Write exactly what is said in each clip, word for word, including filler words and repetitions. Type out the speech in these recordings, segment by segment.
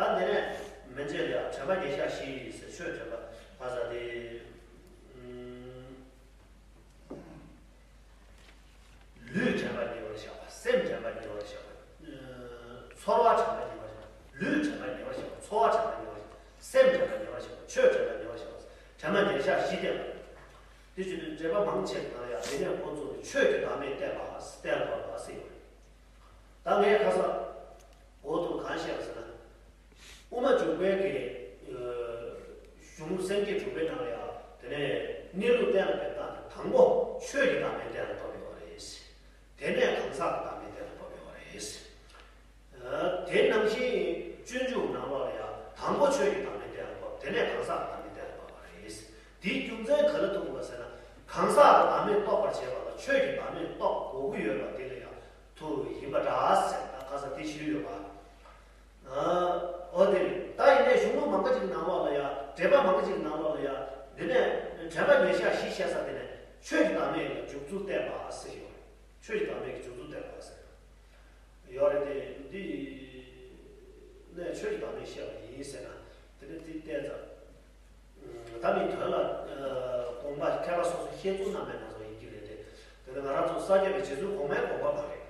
ད་འདི་ནས་མན་ཆད་ལ་ཡང་དྲན་པ་ཉེར་གཞག་བཞི་ཟེར། ཆོས་དྲན་པ་ཕ་ས་དེ། ལུས་དྲན་པ་ཉེ་བར་བཞག་པ། སེམས་དྲན་པ་ཉེ་བར་བཞག་པ། ཚོར་བ་དྲན་པ་ཉེ་བར་བཞག་པ། ལུས་དྲན་པ་ཉེ་བར་བཞག་པ། ཚོར་བ་དྲན་པ་ཉེ་བར་བཞག་པ། སེམས་དྲན་པ་ཉེ་བར་བཞག་པ། ཆོས་དྲན་པ་ཉེ་བར་བཞག་པ། དྲན་པ་ཉེར་གཞག་བཞི་བསྟན་པ། དེ་བཞིན་དུ་འགྲེལ་པ་མང་ཆེ་གང་ཡང་དེ་ནས་འགོ་བཙུགས་ཏེ་ཆོས་ཀྱི་བདག་མེད་བསྟན་པ་བསྟན་པ་ཟེར་ཡོད། ད་ངས་ཁ་སང་འོག་ཏུ་གང་བཤད་པ་ཟེར་ན། དབུ་མ་འཇུག་པའི་གི་གཞུང་སེམས་བསྐྱེད་དྲུག་པའི་ནང་ལ་ཡང་དེ་ནས་གནས་ལུགས་གཏན་ལ་འབེབས་སྟངས་དེ་དང་པོ་ཆོས་ཀྱི་བདག་མེད་གཏན་ལ་ཕབ་ཡོད་རེད། དེ་ནས་གང་ཟག་གི་བདག་མེད་གཏན་ལ་ཕབ་ཡོད་རེད། དེ་ནང་བཞིན་སྤྱོད་འཇུག་ནང་ལོགས་ལ་ཡང་དང་པོ་ཆོས་ཀྱི་བདག་མེད་གཏན་ལ་ཕབ། དེ་ནས་གང་ཟག་གི་བདག་མེད་གཏན་ལ་ཕབ་པ་རེད། དེའི་རྒྱུ་མཚན་ག་ལ་ཐུག་པ་ཟེར་ན། གང་ཟག་གི་བདག་མེད་རྟོགས་པར་བྱེད་པ་ལ་ཆོས་ཀྱི་བདག་མེད་རྟོགས་དགོས་ཀྱི་ཡོད་པ་དེ་ལ་ཡང་ཐུག་ཡིན་པ་འདྲ་ཟེར། ད་ཁ་སང་དེ་ཞུས་ཡོད་པ། འོ་དེ་རེད། ད་ཡིན་ནའི་གཞུང་ལུགས་མང་པོ་ཅིག་ནང་ལོགས་ལ་ཡང་འགྲེལ་པ་མང་པོ་ཅིག་ནང་ལོགས་ལ་ཡང་འདི་ནས་དྲན་པ་ཉེར་གཞག་བཞི་བཤད་ས་དེ་ནས་ཆོས་ཀྱི་བདག་མེད་ལ་འཇུག་ཚུལ་བསྟན་པ་ཟེར་ཡོད་རེད། ཆོས་ཀྱི་བདག་མེད་ཀྱི་འཇུག་ཚུལ་བསྟན་པ་ཟེར་ཡོད་རེད། དེ་འདི་ནས་ཆོས་ཀྱི་བདག་མེད་བཤད་པ་ཡིན་ཟེར་ན་དེ་ནས་དེ་བསྟན་ཙང་། ད་མི་དོན་ལ་དགོངས་པ་མཁས་པ་སོ་སོ་བཤད་ཚུལ་རྣམ་པའི་ནང་ཚོ་ཡིན་གྱི་རེད་དེ། དེ་ནི་ང་རང་ཚོ་ས་སྐྱ་པའི་རྗེ་བཙུན་གོང་མའི་དགོངས་པ་མ་རེད།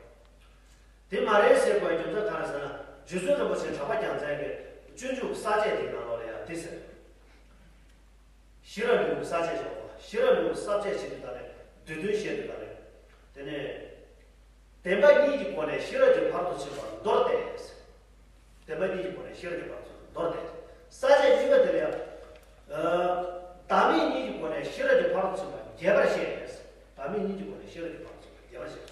དེ་མ་རེད་ཟེར་དགོས་རྒྱུ་མཚན་གང་རེད་ཟེར་ན། རྗེ་བཙུན་རིན་པོ་ཆེ་གྲགས་པ་རྒྱལ་མཚན་གྱིས་སྤྱོད་འཇུག་ས་བཅད་དེའི་ནང་ལོགས་ལ་ཡང་དེ་ཟེར། ཤེས་རབ་ལེའུ་གི་ས་བཅད་ཞེས་པ། ཤེས་རབ་ལེའུ་གི་ས་བཅད་བྱེད་དུས་ད་ནས་བསྡུས་དོན་བཤད་དུས་ད་ནས། དེ་ནས་བདེན་པ་གཉིས་ཀྱི་སྒོ་ནས་ཤེས་རབ་ཀྱི་ཕ་རོལ་ཏུ་ཕྱིན་པ་མདོར་བསྟན། བདེན་པ་གཉིས་ཀྱི་སྒོ་ནས་ཤེས་རབ་ཀྱི་ཕ་རོལ་ཏུ་མདོར་བསྟན། ས་བཅད་གཉིས་པ་དེ་ལ་ཡང་། བདག་མེད་གཉིས་ཀྱི་སྒོ་ནས་ཤེས་རབ་ཀྱི་ཕ་རོལ་ཏུ་ཕྱིན་པ་རྒྱས་པར་བཤད། བདག་མེད་གཉིས་ཀྱི་སྒོ་ནས་ཤེས་རབ་ཀྱི་ཕ་རོལ་ཏུ་ཕྱིན་པ་རྒྱས་པར་བཤད།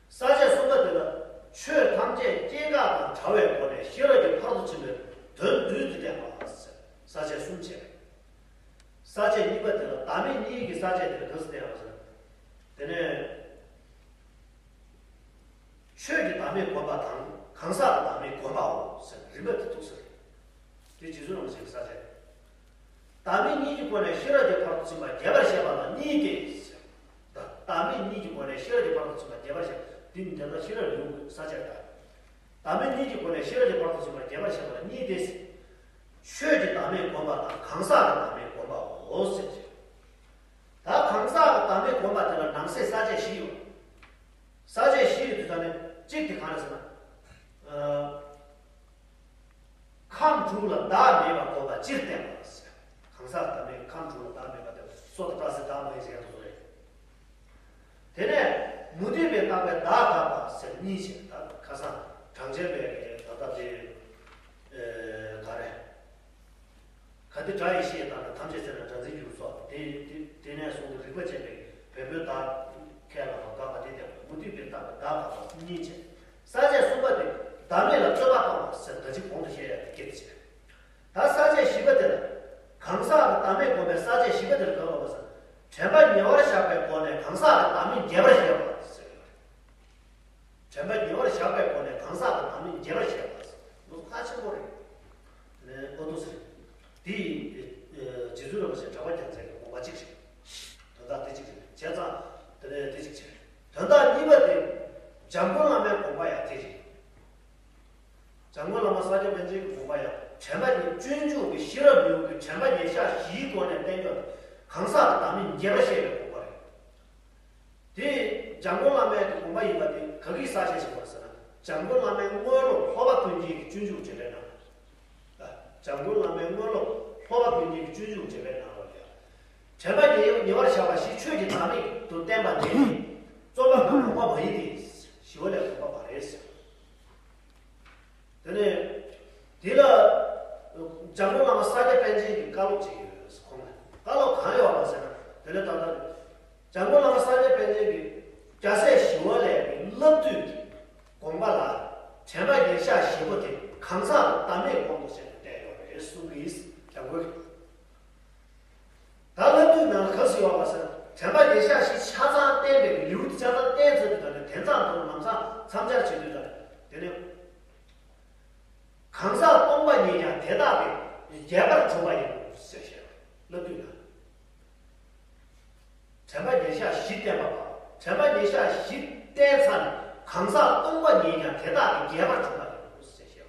ས་བཅད་གསུམ་པ་དེ་ལ་ཆོས་ཐམས་ཅད་སྐྱེ་འགག་དང་བྲལ་བའི་སྒོ་ནས་ཤེས་རབ་ཀྱི་ཕ་རོལ་ཏུ་ཕྱིན་པའི་དོན་བསྡུས་ཏེ་བསྟན་པ་ཟེར། ས་བཅད་གསུམ་བྱས། ས་བཅད་གཉིས་པ་དེ་ལ་བདག་མེད་གཉིས་ཀྱི་ས་བཅད་དེ་ལ་ག་ཟེར་བསྟན་པ་ཟེར་ན། དེ་ནས་ཆོས་ཀྱི་བདག་མེད་བསྒོམ་པ་དང་གང་ཟག་གི་བདག་མེད་བསྒོམ་པའོ་ཟེར་རིམ་པ་དེ་འདུག་ཟེར། དེ་རྗེ་བཙུན་རིན་པོ་ཆེའི་ས་བཅད། བདག་མེད་གཉིས་ཀྱི་སྒོ་ནས་ཤེས་རབ་ཀྱི་ཕ་རོལ་ཏུ་ཕྱིན་པ་རྒྱས་པར་བཤད་པ་ལ་གཉིས་ཏེ། བདག་མེད་གཉིས་ཀྱི་སྒོ་ནས་ཤེས་རབ་ཀྱི་ཕ་རོལ་ཏུ་ཕྱིན་པ་རྒྱས་པར་བཤད། འདི་ནི་དེ་ལྟར་ཤེས་རབ་ལེའུ་གི་ས་བཅད་ལྟར། བདག་མེད་གཉིས་ཀྱི་སྒོ་ནས་ཤེས་རབ་ཀྱི་ཕ་རོལ་ཏུ་ཕྱིན་པ་རྒྱས་པར་བཤད་པ་ལ་གཉིས་ཏེ། ཆོས་ཀྱི་བདག་མེད་བསྒོམ་པ་དང་གང་ཟག་གི་བདག་མེད་བསྒོམ་པའོ་ཟེར་གྱི། ད་གང་ཟག་གི་བདག་མེད་བསྒོམ་པ་དེ་ལ་ནང་གསེས་ས་བཅད་བཞི་ཡོད། ས་བཅད་བཞི་ཡོད་དུས་ད་ནི་གཅིག་དེ་གང་རེད་ཟེར་ན། ཁམས་དྲུག་ལ་བདག་མེད་པར་བསྒོམ་པ་སྤྱིར་བསྟན་པ་ཟེར། གང་ཟག་བདག་མེད་ཁམས་དྲུག་ལ་བདག་མེད་པ་དེ་སོ་དང་སྐྲ་སེར་བདག་མ་ཡིན་ཟེར་ཡ་དེ་ཚོ་རེད། དེ་ནས་མུ་སྟེགས་པས་བཏགས་པའི་བདག་དགག་པ་ཟེར་གཉིས་བྱས། ད་ཁ་སང་གྲངས་ཅན་པའི་ད་ལྟ་དེ་ག་རེ། ག་དེ་སྒྲ་ཡི་ཤེས་དང་ཐམས་ཅད་ཚེ་ན་སྒྲ་འཛིན་འགྱུར་སོགས་དེ་དེ་དེ་ནས་བཟུང་སྟེ་རིགས་པ་ཅན་པའི་བེམ་པོའི་བདག་ཁས་བླངས་པ་དགག་པ་དེ་བསྟན་པ། མུ་སྟེགས་པས་བཏགས་པའི་བདག་དགག་པ་གཉིས་བྱས། ས་བཅད་གསུམ་པ་དེ་བདག་མེད་ལ་རྩོད་པ་བཏང་བ་ཟེར་ད་ཅི་གོང་དུ་བཤད་ཡ་དེ་སྐད་དེ་བྱས། ད་ས་བཅད་བཞི་པ་དེ་ལ་གང་ཟག་གི་བདག་མེད་བསྒོམ་པའི་ས་བཅད་བཞི་པ་དེ་ལ་ག་རེ་ལབ་པ་ཟེར་ན། དྲན་པ་ཉེ་བར་བཞག་པའི་སྒོ་ནས་གང་ཟག་གི་བདག་མེད་རྒྱས་པར་བཤད་པ་ཟེར་ཡོད་རེད། དྲན་པ་ཉེ་བར་བཞག་པའི་སྒོ་ནས་གང་ཟག་གི་བདག་མེད་རྒྱས་པར་བཤད་པ་ཟེར། འདི་ཚོ་ཁག་ཆེན་པོ་རེད། ཨོ་ཏོ་ཟེར། དེ་ཡིན། རྗེ་བཙུན་རིན་པོ་ཆེ་གྲགས་པ་རྒྱལ་མཚན་གྱི་དགོངས་པ་གཅིག་རེད། དོན་དག་དེ་གཅིག་རེད། བྱས་ཙང་དེ་ནས་དེ་གཅིག་བྱས། དོན་དག་གཉིས་པ་དེ་འཇམ་མགོན་བླ་མའི་དགོངས་པ་ཡང་དེ་རེད། འཇམ་མགོན་བླ་མ་ས་སྐྱ་པཎ་ཆེན་གྱི་དགོངས་པ་ཡང་དྲན་པ་ཉིད་སྤྱོད་འཇུག་གི་ཤེས་རབ་ལེའུ་གི་དྲན་པ་ཉེར་གཞག་བཞིའི་སྒོ་ནས་བསྟན་ཡོད་པའི་གང་ཟག་གི་བདག་མེད་རྒྱས་པར་བཤད་པའི་དགོངས་པ་རེད། དེ་འཇམ་མགོན་བླ་མའི་དགོངས་པ་ཡིན་པ་དེ་ག་གིས་གསལ་བཤད་བྱས་པ་ཟེར་ན། འཇམ་མགོན་བླ་མའི་དངོས་སློབ་ལྷོ་པ་ཀུན་མཁྱེན་གྱི་སྤྱོད་འཇུག་འགྲེལ་པའི་ནང་། འཇམ་མགོན་བླ་མའི་དངོས་སློབ་ལྷོ་པ་ཀུན་མཁྱེན་གྱི་སྤྱོད་འཇུག་འགྲེལ་པའི་ནང་ལ་ཡང་། དྲན་པ་ཉེ་ཉེ་བར་བཞག་པ་བཞི་ཆོས་ཀྱི་བདག་མེད་དུ་བསྟན་པ་དེ་ནི་རྩོད་པ་དང་དགོངས་པ་མ་ཡིན་ཏེ། ཞི་བ་ལྷའི་དགོངས་པ་མ་རེད་ཟེར། དེ་ནས་དེ་ལ་འཇམ་མགོན་བླ་མ་ས་སྐྱ་པཎ་ཆེན་གྱིས་བཀའ་སློབ་ཅིག་ཡོད། ཁོང་ལ་བཀའ་སློབ་གང་ཡོད་པ་ཟེར་ན། དེ་ནས་ད་ལྟ་འཇམ་མགོན་བླ་མ་ས་སྐྱ་པཎ་ཆེན་གྱིས་རྒྱལ་སྲས་ཞི་བ་ལྷའི་བསླབ་བཏུས་ཀྱི་དགོངས་པ་ལ་དྲན་པ་ཉེར་གཞག་བཞི་པོ་དེ་གང་ཟག་གི་བདག་མེད་སྒོམ་དུ་བྱས་ནས་བསྟན་ཡོད་པ་རེད་གསུང་གི་ཡིན། འཇམ་མགོན་གྱིས། ད་བསླབ་བཏུས་ནང་ལ་ག་རེ་ཡོད་པ་ཟེར་ན། དྲན་པ་ཉེར་གཞག་བཞི་ཆ་ཚང་བསྟན་པའི་ལེའུ་དེ་ཆ་ཚང་བསྟན་ཚར་དུས་ད་ནི་དེ་ཙམ་དུ་ལམ་སང་མཚམས་སྦྱར་བྱེད་དུས་ད་ནི་དེ་ནི། གང་ཟག་སྟོང་པ་ཉིད་ཀྱང་དེ་དག་གིས་རྒྱས་པར་གྲུབ་པ་ཡིན་ནོ་ཞེས་བཤད། བསླབ་བཏུས་ན། དྲན་པ་ཉེར་གཞག་བཞི་བསྟན་པ་པ། དྲན་པ་ཉེར་གཞག་བཞི་བསྟན་ཚར་ནས་གང་ཟག་སྟོང་པ་ཉིད་ཀྱང་དེ་དག་གིས་རྒྱས་པར་གྲུབ་པ་ཡིན་ནོ་ཞེས་བཤད།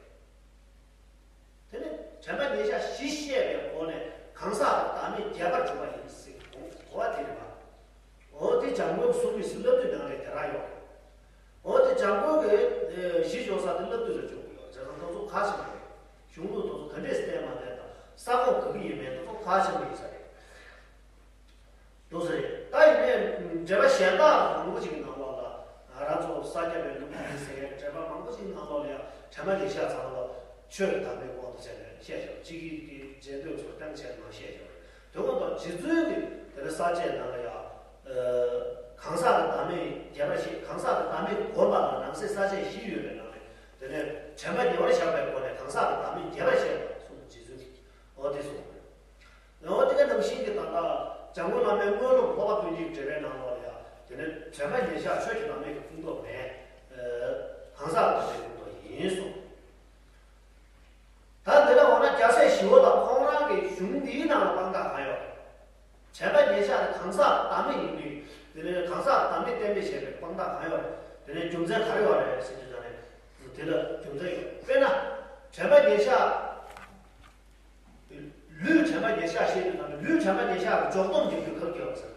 དྲན་པ་ཉེར་བཞག་བཞི་བཤད་པའི་སྒོ་ནས་གང་ཟག་དང་བདག་མེད་རྒྱས་པར་གྲུབ་པ་ཡིན་ཟེར་གོ་བ་དེ་རེད་པ། འོ་དེ་འཇམ་མགོན་གསུང་གི་སུ་བསླབ་དུས་ནང་ལས་དེ་རང་ཡོད་རེད། འོ་དེ་འཇམ་མགོན་གྱི་གཞི་འཇོག་ས་དེ་བསླབ་དུས་ལ་འཇོག་གི་ཡོད་རེད། བྱས་ཙང་དེ་ཚོ་ཁག་ཆེན་པོ་རེད། གཞུང་ལུགས་དེ་ཚོ་ག་འདྲས་བསྟན་མ་བསྟན་དང་ས་ཁོངས་ག་གི་ཡིན་མིན་དེ་ཚོ་ཁག་ཆེན་པོ་ཡིན་ས་རེད། འདུག་ཟེར། ད་ཡིན་ནའི་འགྲེལ་པ་གཞན་དག་མང་པོ་ཞིག་གི་ནང་ལོགས་ལ་ང་རང་ཚོ་ས་སྐྱ་པའི་ལུགས་ཡིན་ཟེར་མཁན་འགྲེལ་པ་མང་པོ་ཞིག་གི་ནང་ལོགས་ལ་ཡང་དྲན་པ་ཉེར་བཞག་ཚང་ལ་ཆོས་ཀྱི་བདག་མེད་དབང་དུ་བྱས་ནས་བཤད་བཞག་གཅིག་གིས་ཀྱི་རྗེས་ཟློས་ཚོ་གཏན་བྱས་ནས་བཤད་བཞག་དེ་འོ་ད་རྗེ་བཙུན་གྱི་དེ་ལ་ས་བཅད་ནང་ལ་ཡང་གང་ཟག་གི་བདག་མེད་རྒྱས་པར་བཤད། གང་ཟག་གི་བདག་མེད་བསྒོམ་པ་ལ་ནང་གསེས་ས་བཅད་བཞི་ཡོད་པའི་ནང་ནས་དེ་ནས་དྲན་པ་ཉེ་བར་བཞག་པའི་སྒོ་ནས་གང་ཟག་གི་བདག་མེད་རྒྱས་པར་བཤད་པ་གསུངས། རྗེ་བཙུན་གྱིས་འོ་དེ་གསུངས། འོ་དེ་ག་ནང་བཞིན་གྱི་ད་ལྟ་འཇམ་མགོན་བླ་མའི་དངོས་སློབ་ལྷོ་པ་ཀུན་གྱི་འགྲེལ་པའི་ནང་ལོགས་ལ་ཡང་དེ་ནས་དྲན་པ་ཉེར་བཞག་ཆོས་ཀྱི་བདག་མེད་ཀྱི་ཕུང་རྡོག་མེད། གང་ཟག་གི་བདག་མེད་ཕུང་རྡོག་ཡིན་གསུངས། ད་འདི་ལ་འོ་ན་རྒྱལ་སྲས་ཞི་བ་ལྷ་ཁོང་རང་གི་གཞུང་འདིའི་ནང་ལ་དཔང་རྟགས་གང་ཡོད་རེད། དྲན་པ་ཉེར་བཞག་དེ་གང་ཟག་བདག་མེད་ཡིན་པའི་དེ་ནས་གང་ཟག་བདག་མེད་བསྟན་པའི་བྱས་པའི་དཔང་རྟགས་གང་ཡོད་རེད། དེ་ནས་རྒྱུ་མཚན་ག་རེ་ཡོད་རེད་ཟེར་དུས་ཙང་ནས་དེ་ལ་རྒྱུ་མཚན་ཡོད། དཔེར་ན་དྲན་པ་ཉེར་བཞག་ལུས་དྲན་པ་ཉེར་བཞག་བཤད་དུས་ཙང་ནས་ལུས་དྲན་པ་ཉེར་བཞག་གི་འཇོག་སྡོམ་བྱེད་རྒྱུ་ག་རེ་ཡོད་ཟེར།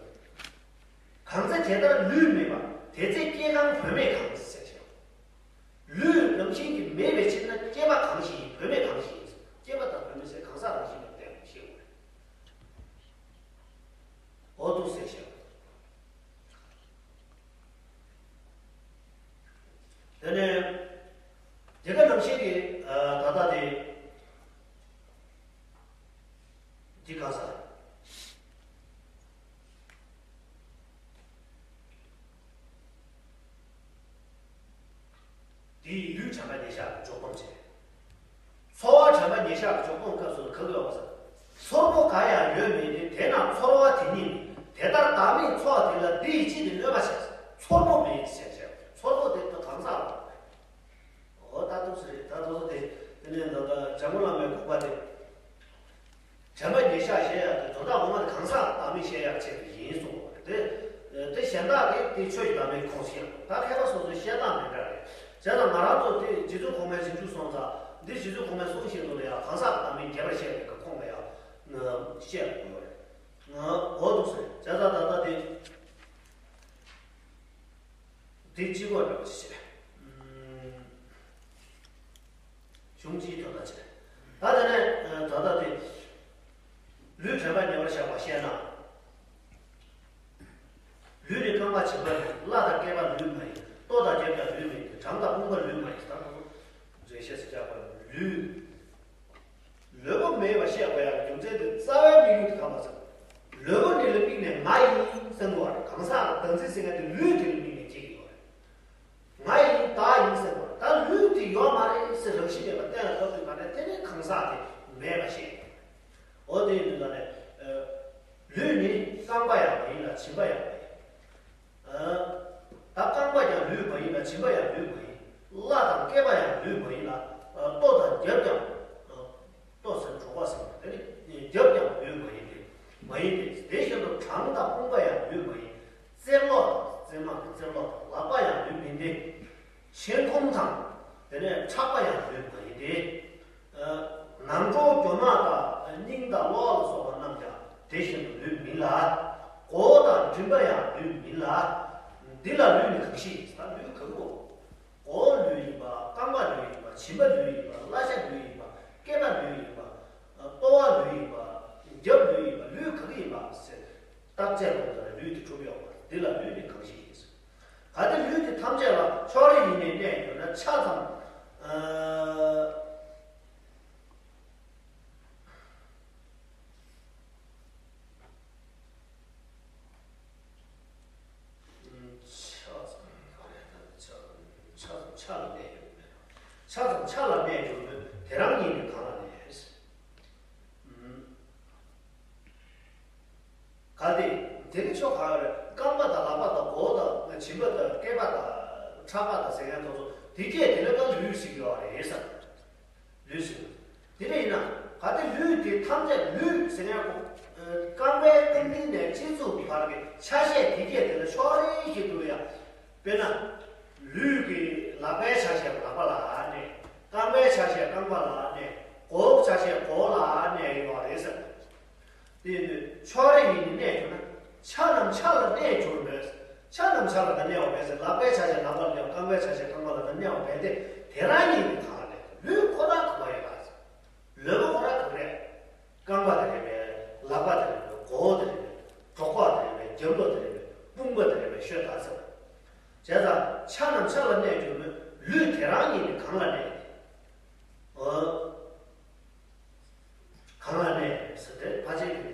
གང་ཚེ་དེ་ལྟར་ལུས་མེད་པ། དེ་ཚེ་སྐྱེ་གང་བུད་མེད་གང་ཟེར་བྱས། ལུས་རང་བཞིན་གྱིས་མེད་པའི་ཕྱིར་ན་སྐྱེས་པ་གང་ཞིག་ཡིན། བུད་མེད་གང་ཞིག་ཡིན། སྐྱེས་པ་དང་བུད་མེད་ཟེར་གང་ཟག་རང་བཞིན་ལ་བརྟེན་པ་ཤེས་དགོས། འོ་འདུག་ཟེར་བཤད། དེ་ནས་དེ་ག་ནང་བཞིན་གྱི་ད་ལྟ་དེ་འདི་ག་ས། དེ་ཡི་ལུས་དྲན་པ་ཉེར་བཞག་གི་འཇོག་སྡོམ་བྱེད། ཚོར་བ་དྲན་པ་ཉེར་བཞག་གི་འཇོག་སྡོམ་སྐབས་སུ་ག་གི་ཡོད་པ་ཟེར། ཚོར་པོ་གང་ཡང་ཡོད་མིན་ཏེ། དེས་ན་ཚོར་བ་དེ་ཉིད་ནི། དེ་ལྟར་བདག་མེད་ཚོར་བ་དེ་ལ་འདི་ཡིས་ཅི་སྟེ་གནོད་པ་བྱ། ཚོར་པོ་མེད་ཟེར་བྱས། ཚོར་པོ་དེ་ད་གང་ཟག་ལ། འོ་ད་འདུག་ཟེར། ད་དོ་དོ་དེ་དེ་ནས་ད་ལྟ་འཇམ་མགོན་བླ་མའི་དགོངས་པ་དེ། དྲན་པ་ཉེར་བཞག་བཤད་ཡག་དེ་དོན་དག་ངོ་མ་དེ་གང་ཟག་བདག་མེད་བཤད་ཡག་ཆེད་དུ་ཡིན་གསུངས་པ་རེད་དེ། དེ་གཞན་དག་གིས་དེ་ཆོས་ཀྱི་བདག་མེད་ཁོངས་སུ་ཡང་ད་མཁས་པ་སོ་སོའི་བཤད་སྟངས་མི་འདྲ་རེད། བྱས་ཙང་ང་རང་ཚོ་དེ་རྗེ་བཙུན་གོང་མའི་རྗེས་འཇུག་སོང་ཙང་འདི་རྗེ་བཙུན་གོང་མའི་གསུང་བཞིན་དུ་ལ་ཡང་གང་ཟག་བདག་མེད་རྒྱས་པར་བཤད་པའི་གི་ཁོངས་ལ་ཡང་བཤད་དགོས་རེད། འོ་འདུག་ཟེར། བྱས་ཙང་ད་ལྟ་དེ། དེ་གཅིག་པོ་འདྲ་པོ་ཞིག་བྱས། གཞུང་གཅིག་དོན་དག་བྱས། ད་དེ་ནས་ད་ལྟ་དེ་ལུས་དྲན་པ་ཉེ་བར་བཞག་པ་བཤད་ན། ལུས་ནི་རྐང་པ་བྱིས་པ་ཡིན། བླ་དང་སྐེད་པ་ལུས་མ་ཡིན། ལྟོ་དང་རྒྱབ་ཀྱང་ལུས་མ་ཡིན། བྲང་དང་དཔུང་པ་ལུས་མ་ཡིན། ད་ལྟ་རེ་ཞེས་སུ་བྱ་བ་ལུས། ལུས་པོ་མེད་པ་བཤད་དགོས་ཡག་རྒྱུ་མཚན་དེ་རྩ་བའི་དམིགས་ཡུལ་དེ་ག་པར་ཟེར། ལུས་པོ་འདི་ལ་དམིགས་ནས་ང་ཡིན་བསམ་གྱི་ཡོད་རེད། གང་ཟག་ལ་བདག་འཛིན་ཟེར་མཁན་དེ་ལུས་དེ་ལ་དམིགས་ནས་སྐྱེ་གི་ཡོད་རེད། ང་ཡིན་བདག་ཡིན་ཟེར་གྱི་ཡོད་རེད། ད་ལུས་དེ་ཡོད་མ་རེད་ཟེར་རང་བཞིན་མེད་པ་གཏན་ལ་ཕབ་དུས་ག་ནས་དེ་ནས་གང་ཟག་དེ་མེད་པ་བཤད་ཡོད་རེད། འོ་དེ་ཡིན་དུས་ད་ནས་ལུས་ནི་རྐང་པ་ཡང་མ་ཡིན་ལ་བྱིས་པ་ཡང་མ་ཡིན། ད་རྐང་པ་ཀྱང་ལུས་མ་ཡིན་ལ་བྱིས་པ་ཡང་ལུས་མ་ཡིན། བླ་དང་སྐེད་པ་ཡང་ལུས་མ་ཡིན་ལ། ལྟོ་དང་རྒྱབ་ཀྱང་ལྟོ་ཟེར་གྲོད་ཁོག་ཟེར་བ་དེ་ནི་རྒྱབ་ཀྱང་ལུས་མ་ཡིན་ཏེ། མ་ཡིན་ཏེ། དེ་བཞིན་དུ་བྲང་དང་དཔུང་པ་ཡང་ལུས་མ་ཡིན། རྩེ་ལོག་དང་རྩེ་མ་གི་རྩེ་ལོག་དང་ལག་པ་ཡང་ལུས་མིན་ཏེ། མཆན་ཁུང་དང་དེ་ནས་ཁྲག་པ་ཡང་ལུས་མ་ཡིན་ཏེ། ནང་ཁྲོལ་གྱོ་ནག་དང་སྙིང་དང་གློ་བ་ལ་སོགས་པ་རྣམས་ཀྱང་དེ་བཞིན་དུ་ལུས་མིན་ལ། མགོ་བོ་དང་མགྲིན་པ་ཡང་ལུས་མིན་ལ། འདི་ལ་ལུས་ནི་གང་ཞིག་ཡིན། ད་ལུས་གང་པོ། མགོ་བོ་ལུས་ཡིན་པ། རྐང་པ་ལུས་ཡིན་པ། མཆིན་པ་ལུས་ཡིན་པ། བརླ་ཤ་ལུས་ཡིན་པ། སྐེད་པ་ལུས་ཡིན་པ། ལྟོ་བ་ལུས་ཡིན་པ། རྒྱབ་ལུས་ཡིན་པ། ལུས་གང་ཡིན་པ་ཟེར། བརྟག་དཔྱད་ལ་ལུས་དེ་གྲུབ་ཡོད་པ། འདི་ལ་ལུས་ནི་གང་ཞིག་ཡིན། གལ་ཏེ་ལུས་དེ་ཐམས་ཅད་ལ་ཕྱོགས་རེ་ཡིན་ནས་གནས་གྱུར་ན་ཆ་ཙམ། ཨ། ཆ་ཙམ་ག་རེ་ད་ཆ་ཙམ་ཆ་ལ་གནས་གྱུར་མོད། ཆ་ཙམ་ཆ་ལ་གནས་གྱུར་མོད། དེ་རང་ཉིད་ནི་གང་ལ་གནས། གལ་ཏེ། དེ་ནི་ཕྱོགས་གང་རེད། རྐང་པ་དང་ལག་པ་དང་མགོ་དང་མཆིན་པ་དང་སྐེད་པ་དང་ཁྲག་པ་དང་ཟེར་མཁན་དེ་ཚོ་དེ་སྐད་དེ་ལ་ཀ་ལུས་ཟེར་གྱི་ཡོད་རེད་ཟེར། ལུས་ཟེར། དེ་འདྲ་ཡིན་ན་གལ་ཏེ་ལུས་དེ་ཐམས་ཅད་ལུས་ཟེར་མཁན་གོ། རྐང་པའི་རྐང་མཐིལ་ནས་སྤྱི་གཙུག་གི་བར་གྱི་ཆ་ཤས་དེ་སྐད་དེ་ལ་ཕྱོགས་རེ་ཞིག་ཏུ་ཡང་། དཔེར་ན། ལུས་ཀྱི་ལག་པའི་ཆ་ཤས་ལག་པ་ལ་གནས། རྐང་པའི་ཆ་ཤས་རྐང་པ་ལ་གནས། གོ་ཆ་ཤས་གོ་ལ་གནས་ཡོད་རེད་ཟེར། དེ་ཡིན་དུས་ཕྱོགས་རེ་ཡིན་ནི་གནས་གྱུར་ན། ཆ་རྣམས་ཆ་ལ་གནས་གྱུར་མོད། ཆ་རྣམས་ཆ་ལ་ད་གནས་པ་མེད་ཟེར། ལག་པའི་ཆ་ཤས་ལག་པ་ལ་གནས་པ། རྐང་པའི་ཆ་ཤས་རྐང་པ་ལ་ད་གནས་པ་མེད་དེ། དེ་རང་ཉིད་ནི་གང་ལ་གནས། ལུས་ཁོ་རང་གང་ལ་ཡོད་པ་ཟེར། ལུས་པོ་ཁོ་རང་གང་རེད། རྐང་པ་དེ་རེད་པས། ལག་པ་དེ་རེད་པས། མགོ་བོ་དེ་རེད་པས། གྲོད་ཁོག་དེ་རེད་པས། རྒྱབ་ལོགས་དེ་རེད་པས། དཔུང་པ་དེ་རེད་པས། ཤོད་ད་ཟེར། བྱས་ཙང་ཆ་རྣམས་ཆ་ལ་གནས་གྱུར་མོད། ལུས་དེ་རང་ཉིད་ནི་གང་ལ་གནས། ཨོ། གང་ལ་གནས་ཟེར་ཏེ་ཕལ་ཆེར་གྱི་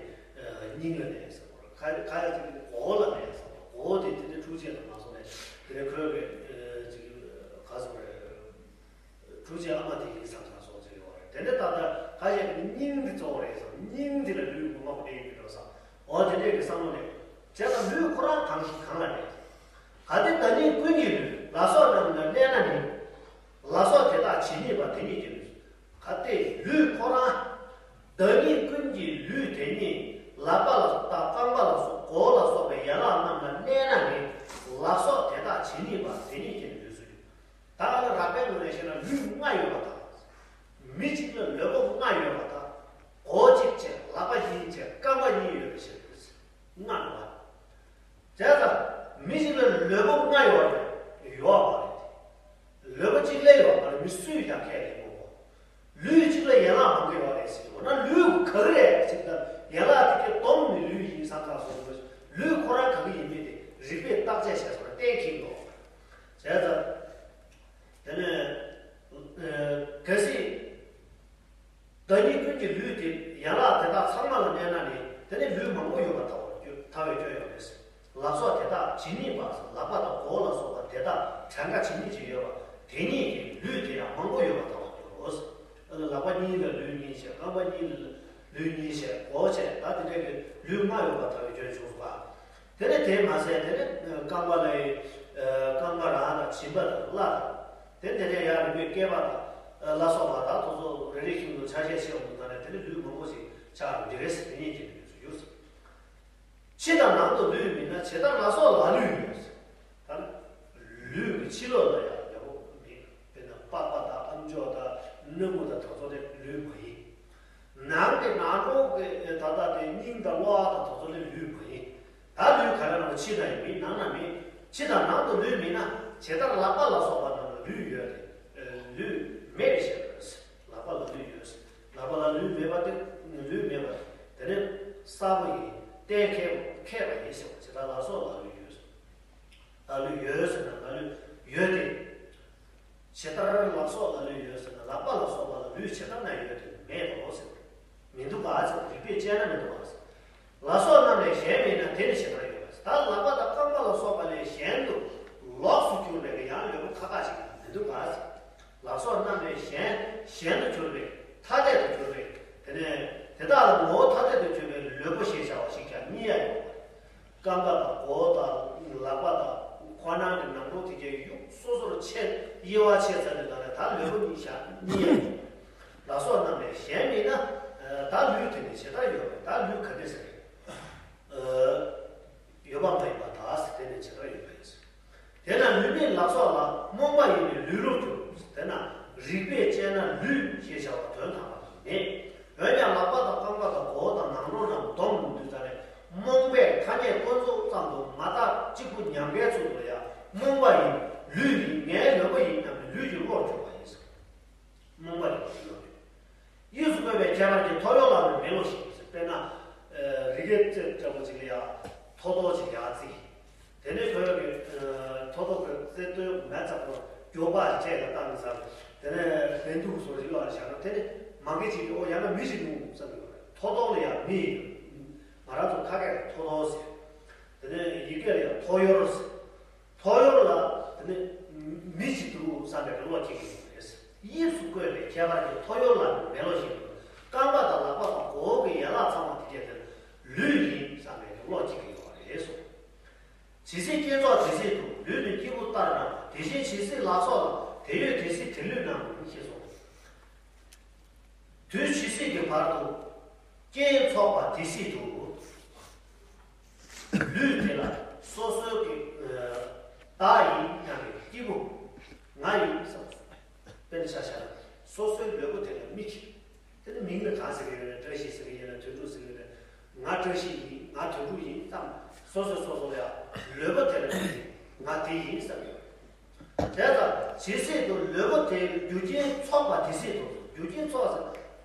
སྙིང་ལ་གནས་ཟེར་བ། ཁ་ཁ་ཡ་ཅིག་གི་མགོ་བོ་ལ་གནས་ཟེར་བ། མགོ་བོ་དེ་དེ་ནི་འཁྲུག་ཆད་དུ་མ་སོང་ནས་དེ་ནི་ཁོའི་གི་ཅིག་ག་ཟེར་བ་རེད། འཁྲུག་ཆད་ཨ་མ་དེ་ཡིན་བསམ་བསམ་སོང་ཅིག་ཡོད་རེད། དེ་ནི་ད་ལྟ་ཁ་ཡ་གི་སྙིང་འདི་གཙོ་བོ་རེད་བསམ། སྙིང་འདི་ལ་ལུས་ངོ་མ་གོ་གནས་ཡིན་མི་འགྲོ་བསམ། འོ་དེ་འདྲས་ཀྱི་བསམ་བློ་ནས་བྱས་ཙང་ལུས་ཁོ་རང་གང་གང་ལ་གནས། གལ་ཏེ་བདག་ཉིད་ཀུན་གྱི་ལུས། ལག་སོགས་རྣམས་ལ་གནས་ན་ནི། ལག་སོགས་དེ་དག་ཇི་སྙེད་པ་དེ་སྙེད་ཀྱི་ལུས། གལ་ཏེ་ལུས་ཁོ་རང་། བདག་ཉིད་ཀུན་གྱི་ལུས་དེ་ཉིད་ལག་པ་ལ་དང་རྐང་པ་ལ་སོགས་མགོ་ལ་སོགས་པའི་ཡན་ལག་རྣམས་ལ་གནས་ན་ནི། ལག་སོགས་དེ་དག་ཇི་སྙེད་པ་དེ་སྙེད་ཀྱི་ལུས་སུ་གྱུར། ད་ལ་རགས་པའི་ངོས་ནས་བཤད་ན་ལུས་ལྔ་ཡོད་པ་དང་། མི་གཅིག་ལ་ལུས་པོ་ལྔ་ཡོད་པ་དང་། མགོ་གཅིག་བྱས། ལག་པ་གཉིས་བྱས། རྐང་པ་གཉིས་ཡོད་པའི་ཕྱིར། ལྔ་འགྲོ་བ། བྱས་ཙང་མི་གཅིག་ལ་ལུས་པོ་ལྔ་ཡོད་རེད། ཡོད་པ་རེད། ལུས་པོ་གཅིག་ལས་ཡོད་པ་རེད། མི་སུས་ཀྱང་ཁས་ལེན་མི་དགོས། ལུས་གཅིག་ལ་ཡན་ལག་མང་པོ་ཡོད་རེད་ཟེར། འོ་ན་ལུས་ག་གི་རེད་ཟེར་ན། ཡན་ལག་དེ་གའི་སྡོམ་ནི་ལུས་ཡིན་བསམ་ག་སོང་། ལུས་ཁོ་རང་ག་གི་ཡིན་མིན་དེ་རིགས་པས་བརྟག་དཔྱད་བྱས་སོང་ན་གཏན་འཁེལ་འགྲོ། བྱས་ཙང་དེ་ནས་གལ་སྲིད། བདག་ཉིད་ཀུན་གྱི་ལུས་དེ་ཡན་ལག་དེ་དག་ཚང་མ་ལ་གནས་ན་ནི། དེ་ནི་ལུས་མང་པོ་ཡོད་པར་ཐལ་བར་འགྱུར། ཐལ་བའི་སྐྱོན་ཡོད་མེད་ཟེར། ལག་སོགས་དེ་དག་ཇི་སྙེད་པ་ཟེར། ལག་པ་དང་མགོ་བོ་ལ་སོགས་པ་དེ་དག་གྲངས་ཀ་ཇི་སྙེད་ཅིག་ཡོད་པ་དེ་སྙེད་ཀྱི་ལུས་དེ་ཡང་མང་པོ་ཡོད་པར་ཐལ་བར་འགྱུར་རོ་ཟེར། ཨ་ནི་ལག་པ་གཉིས་ལ་ལུས་གཉིས་བྱས། རྐང་པ་གཉིས་ལ་ལུས་གཉིས་བྱས། མགོ་བྱས། ད་དེ་འདྲ་གི་ལུས་ལྔ་ཡོད་པར་ཐལ་བའི་སྐྱོན་བྱུང་སོང་བ། དེ་ནས་དེ་མ་ཟད་དེ་ནས་རྐང་པ་ལ་ཡི། རྐང་པ་རང་དང་། མཆིན་པ་དང་། བརླ་དང་། དེ་དེ་ནས་ཡང་རིམ་པས་སྐེད་པ་དང་། ལ་སོགས་པ་དང་། དེ་ཚོ་རེ་རེ་བཞིན་དུ་ཆ་ཤས་ཆེ་བ་དང་། ད་ནས་དེ་ནས་ལུས་མང་པོ་ཞིག་ཆགས་འགྲོ་གི་རེད་ཟེར། དེ་སྙེད་ཀྱི་ལུས་སུ་གྱུར་ཟེར། ཕྱི་དང་ནང་དུ་ལུས་མེད་ན། ཇི་ལྟར་ལག་སོགས་ལ་ལུས་ཡོད་ཟེར། ད་ནི་ལུས་ཀྱི་ཕྱི་ལོགས་ལ་ཡང་ལུས་པོ་མེད། དཔེར་ན་པགས་པ་དང་། ཨམ་ཅོག་དང་། སྣེ་མོ་དང་། དེ་ཚོ་ནི་ལུས་མ་ཡིན། ནང་གི་ནང་ལོགས་ཀྱི་ད་ལྟ་དེ་སྙིང་དང་གློ་བ་དང་། དེ་ཚོ་ནི་ལུས་མ་ཡིན། ད་ལུས་ག་རེ་ལ་ཕྱི་ན་ཡང་མེད། ནང་ན་མེད། ཕྱི་དང་ནང་དུ་ལུས་མེད་ན། ཇི་ལྟར་ལག་པ་ལ་སོགས་པ་རྣམས་ལ་ལུས་ཡོད་དེ། ལུས་མེད་པའི་ཕྱིར། ལག་པ་ལ་ལུས་ཡོད། ལག་པ་ལ་ལུས་མེད་པ་དེ། ལུས་མེད་པ་དེ་ནི་གསལ་པོ་ཡིན། གཏན་འཁེལ་འཁེལ་བ་ཡིན་ཟེར་བ། ཇི་ལྟར་ལག་སོགས་ལ་ལུས་ཡོད། ལ་ལུས་ཡོད་ཟེར་ན་ལ་ལུས་ཡོད་དེ། ཇི་ལྟར་ལག་སོགས་ལ་ལུས་ཡོད་ཟེར་ན། ལག་པ་ལ་སོགས་པ་ལ་ལུས་ཇི་ལྟར་ན་ཡོད་དེ་མེད་དོ་ཟེར། མི་འདུག་ག་ཟེར། རིགས་པས་དཔྱད་ན་མི་འདུག་ག་ཟེར། ལག་སོགས་རྣམས་ལས་གཞན་མེད་ན། དེ་ནི་ཇི་ལྟར་ཡོད་ཟེར། ད་ལག་པ་དང་རྐང་པ་ལ་སོགས་པ་ལས་གཞན་དུ་ལོགས་སུ་གྱུར་པའི་ཡང་ལུས་པོ་ཁ་ཁ་ཅིག་ཡང་མི་འདུག་ག་ཟེར། ལག་སོགས་རྣམས་ལས་གཞན། གཞན་དུ་གྱུར་པའི། ཐ་དད་དུ་གྱུར་པའི། དེ་ནས་དེ་དག་ལ་ངོ་བོ་ཐ་དད་དུ་གྱུར་པའི་ལུས་པོ་ཞེས་བྱ་བ་ཞིག་ཀྱང་རྙེད་ཡ་ཡོད། རྐང་པ་དང་། མགོ་བོ་དང་། ལག་པ་དང་། ཁོང་རྣམས་ཀྱི་ནང་ལོགས་དེ་གའི་ཡུག་སོ་སོར་ཕྱེ། དབྱེ་བ་ཕྱེ་ཚར་ནས་ད་ནས་ད་ལུས་པོ་གཉིས་བཞག་རྙེད་ཡ་ཡོད། ལག་སོགས་རྣམས་ལས་གཞན་མིན་ན། ད་ལུས་དེ་ནི་ཇི་ལྟར་ཡོད་པས། ད་ལུས་ག་འདྲ་ཟེར། ཡོད་པ་མ་ཡིན་པར་ཐལ་ཟེར། དེ་ནི་ཇི་ལྟར་ཡོད་པས་ཟེར། དེས་ན་ལུས་མེད་ལག་སོགས་ལ། རྨོངས་པ་ཡིས་ནི་ལུས་ལོག་གྱུར། དེས་ན་རིགས་པས་དཔྱད་ན་ལུས་ཞེས་བྱ་བ་དོན་དམ་པར་མེད། འོན་ཀྱང་ལག་པ་དང་རྐང་པ་དང་། མགོ་བོ་དང་། ནང་ལོགས་རྣམས་བསྡོམས་དུས་ཙ་ནས་རྨོངས་པས་ཐ་སྙད་ཀུན་རྫོབ་ཙམ་དུ་མ་བརྟགས། གཅིག་པུ་ཉམས་དགའི་ཚུལ་དུ་ཡང་རྨོངས་པ་ཡིས་ལུས་ཡིན། ངའི་ལུས་པོ་ཡིན་སྙམ་ནས་ལུས་ཀྱི་བློར་གྱུར་པ་ཡིན་ཟེར། རྨོངས་པ་ཡིས་ལུས་ལོག་གྱུར། དབྱིབས་སུ་བཀོད་པའི་ཁྱད་པར་གྱིས། ཐོ་ཡོར་ལ་ནི་མེ་ལོང་བཞིན། དཔེར་ན། རི་སྐེད་རྩེ་འདྲ་པོ་ཅིག་ལ་ཡ་ཐོ་ཐོ་ཅིག་ཡར་བརྩིགས། དེ་ནས་ཐོ་ཡོར་གྱི། ཐོ་ཐོ་གི་རྩེ་སྟོད་མེ་ཙམ་པོ་མགྱོགས་པ་ཅིག་ལ་བཏང་ཟེར། དེ་ནས་བལ་འདུག་སོགས་ཡོད་པ་བཞག་ན། དེ་ནས་མ་གི་ཅིག་གིས་འོ་ཡང་ན་མི་ཞིག་འདུག་བསམ་གྱི་ཡོད་རེད། ཐོ་ཐོ་ལ་ཡང་མི་ཡིན། ང་རང་ཚོ་ཁ་སྐད་ལ་ཐོ་ཐོ་ཟེར། དེ་ནས་ཡི་གེ་ལ་ཡང་ཐོ་ཡོར་ཟེར། ཐོ་ཡོར་ལ་དེ་ནི་མི་ཞིག་འདུག་བསམ་པའི་བློ་སྐྱེ་གི་ཡོད་རེད། དབྱིབས་སུ་བཀོད་པའི་ཁྱད་པར་གྱིས། ཐོ་ཡོར་ལ་ནི་མེ་ལོང་བཞིན་དུ། རྐང་པ་དང་ལག་པ་དང་། མགོ་བོ་གི་ཡན་ལག་ཚང་མ་དེ་གས་དེ་ལུས་ཡིན་བསམ་པའི་བློ་སྐྱེ་གི་ཡོད་རེད་གསུངས། ཇི་སྲིད་སྐྱེད་རྫོགས་དེ་སྲིད་དུ། ལུས་ནི་སྐྱེས་བུ་ལྟར་སྣང་བ། དེ་བཞིན་ཇི་སྲིད་ལག་སོགས་ལ། དེ་ཡོད་དེ་སྲིད་དེ་ལུས་སྣང་། ཞེས་གསུངས། དུས་ཇི་སྲིད་ཀྱི་བར་དུ་རྐྱེན་ཚོགས་པ་དེ་སྲིད་དུ། ལུས་དེ་ལ་སོ་སོའི་གི་བདག་ཡིན་སྙམ་པའི་སྐྱེས་བུ་ང་ཡིན་བསམ། དཔེར་ན་ཆ་བཞག་ན་སོ་སོའི་ལུས་པོ་དེ་ལ་མིག་གིས། དེ་ནི་མིང་ལ་གང་ཟེར་གྱི་ཡོད་ན། བཀྲ་ཤིས་ཟེར་གྱི་ཡོད་ན། དོན་གྲུབ་ཟེར་གྱི་ཡོད་ན། ང་བཀྲ་ཤིས་ཡིན། ང་དོན་གྲུབ་ཡིན་བསམ། སོ་སོ་སོ་སོ་ལ་ཡང་ལུས་པོ་དེ་ལ་ང་དེ་ཡིན་བསམ་ཡོད། དེ་ལྟར་ཇི་སྲིད་དུ་ལུས་པོ་དེ་རྒྱུ་རྐྱེན་ཚོགས་པ་དེ་སྲིད་དུ། རྒྱུ་རྐྱེན་ཚོགས་ཟེར།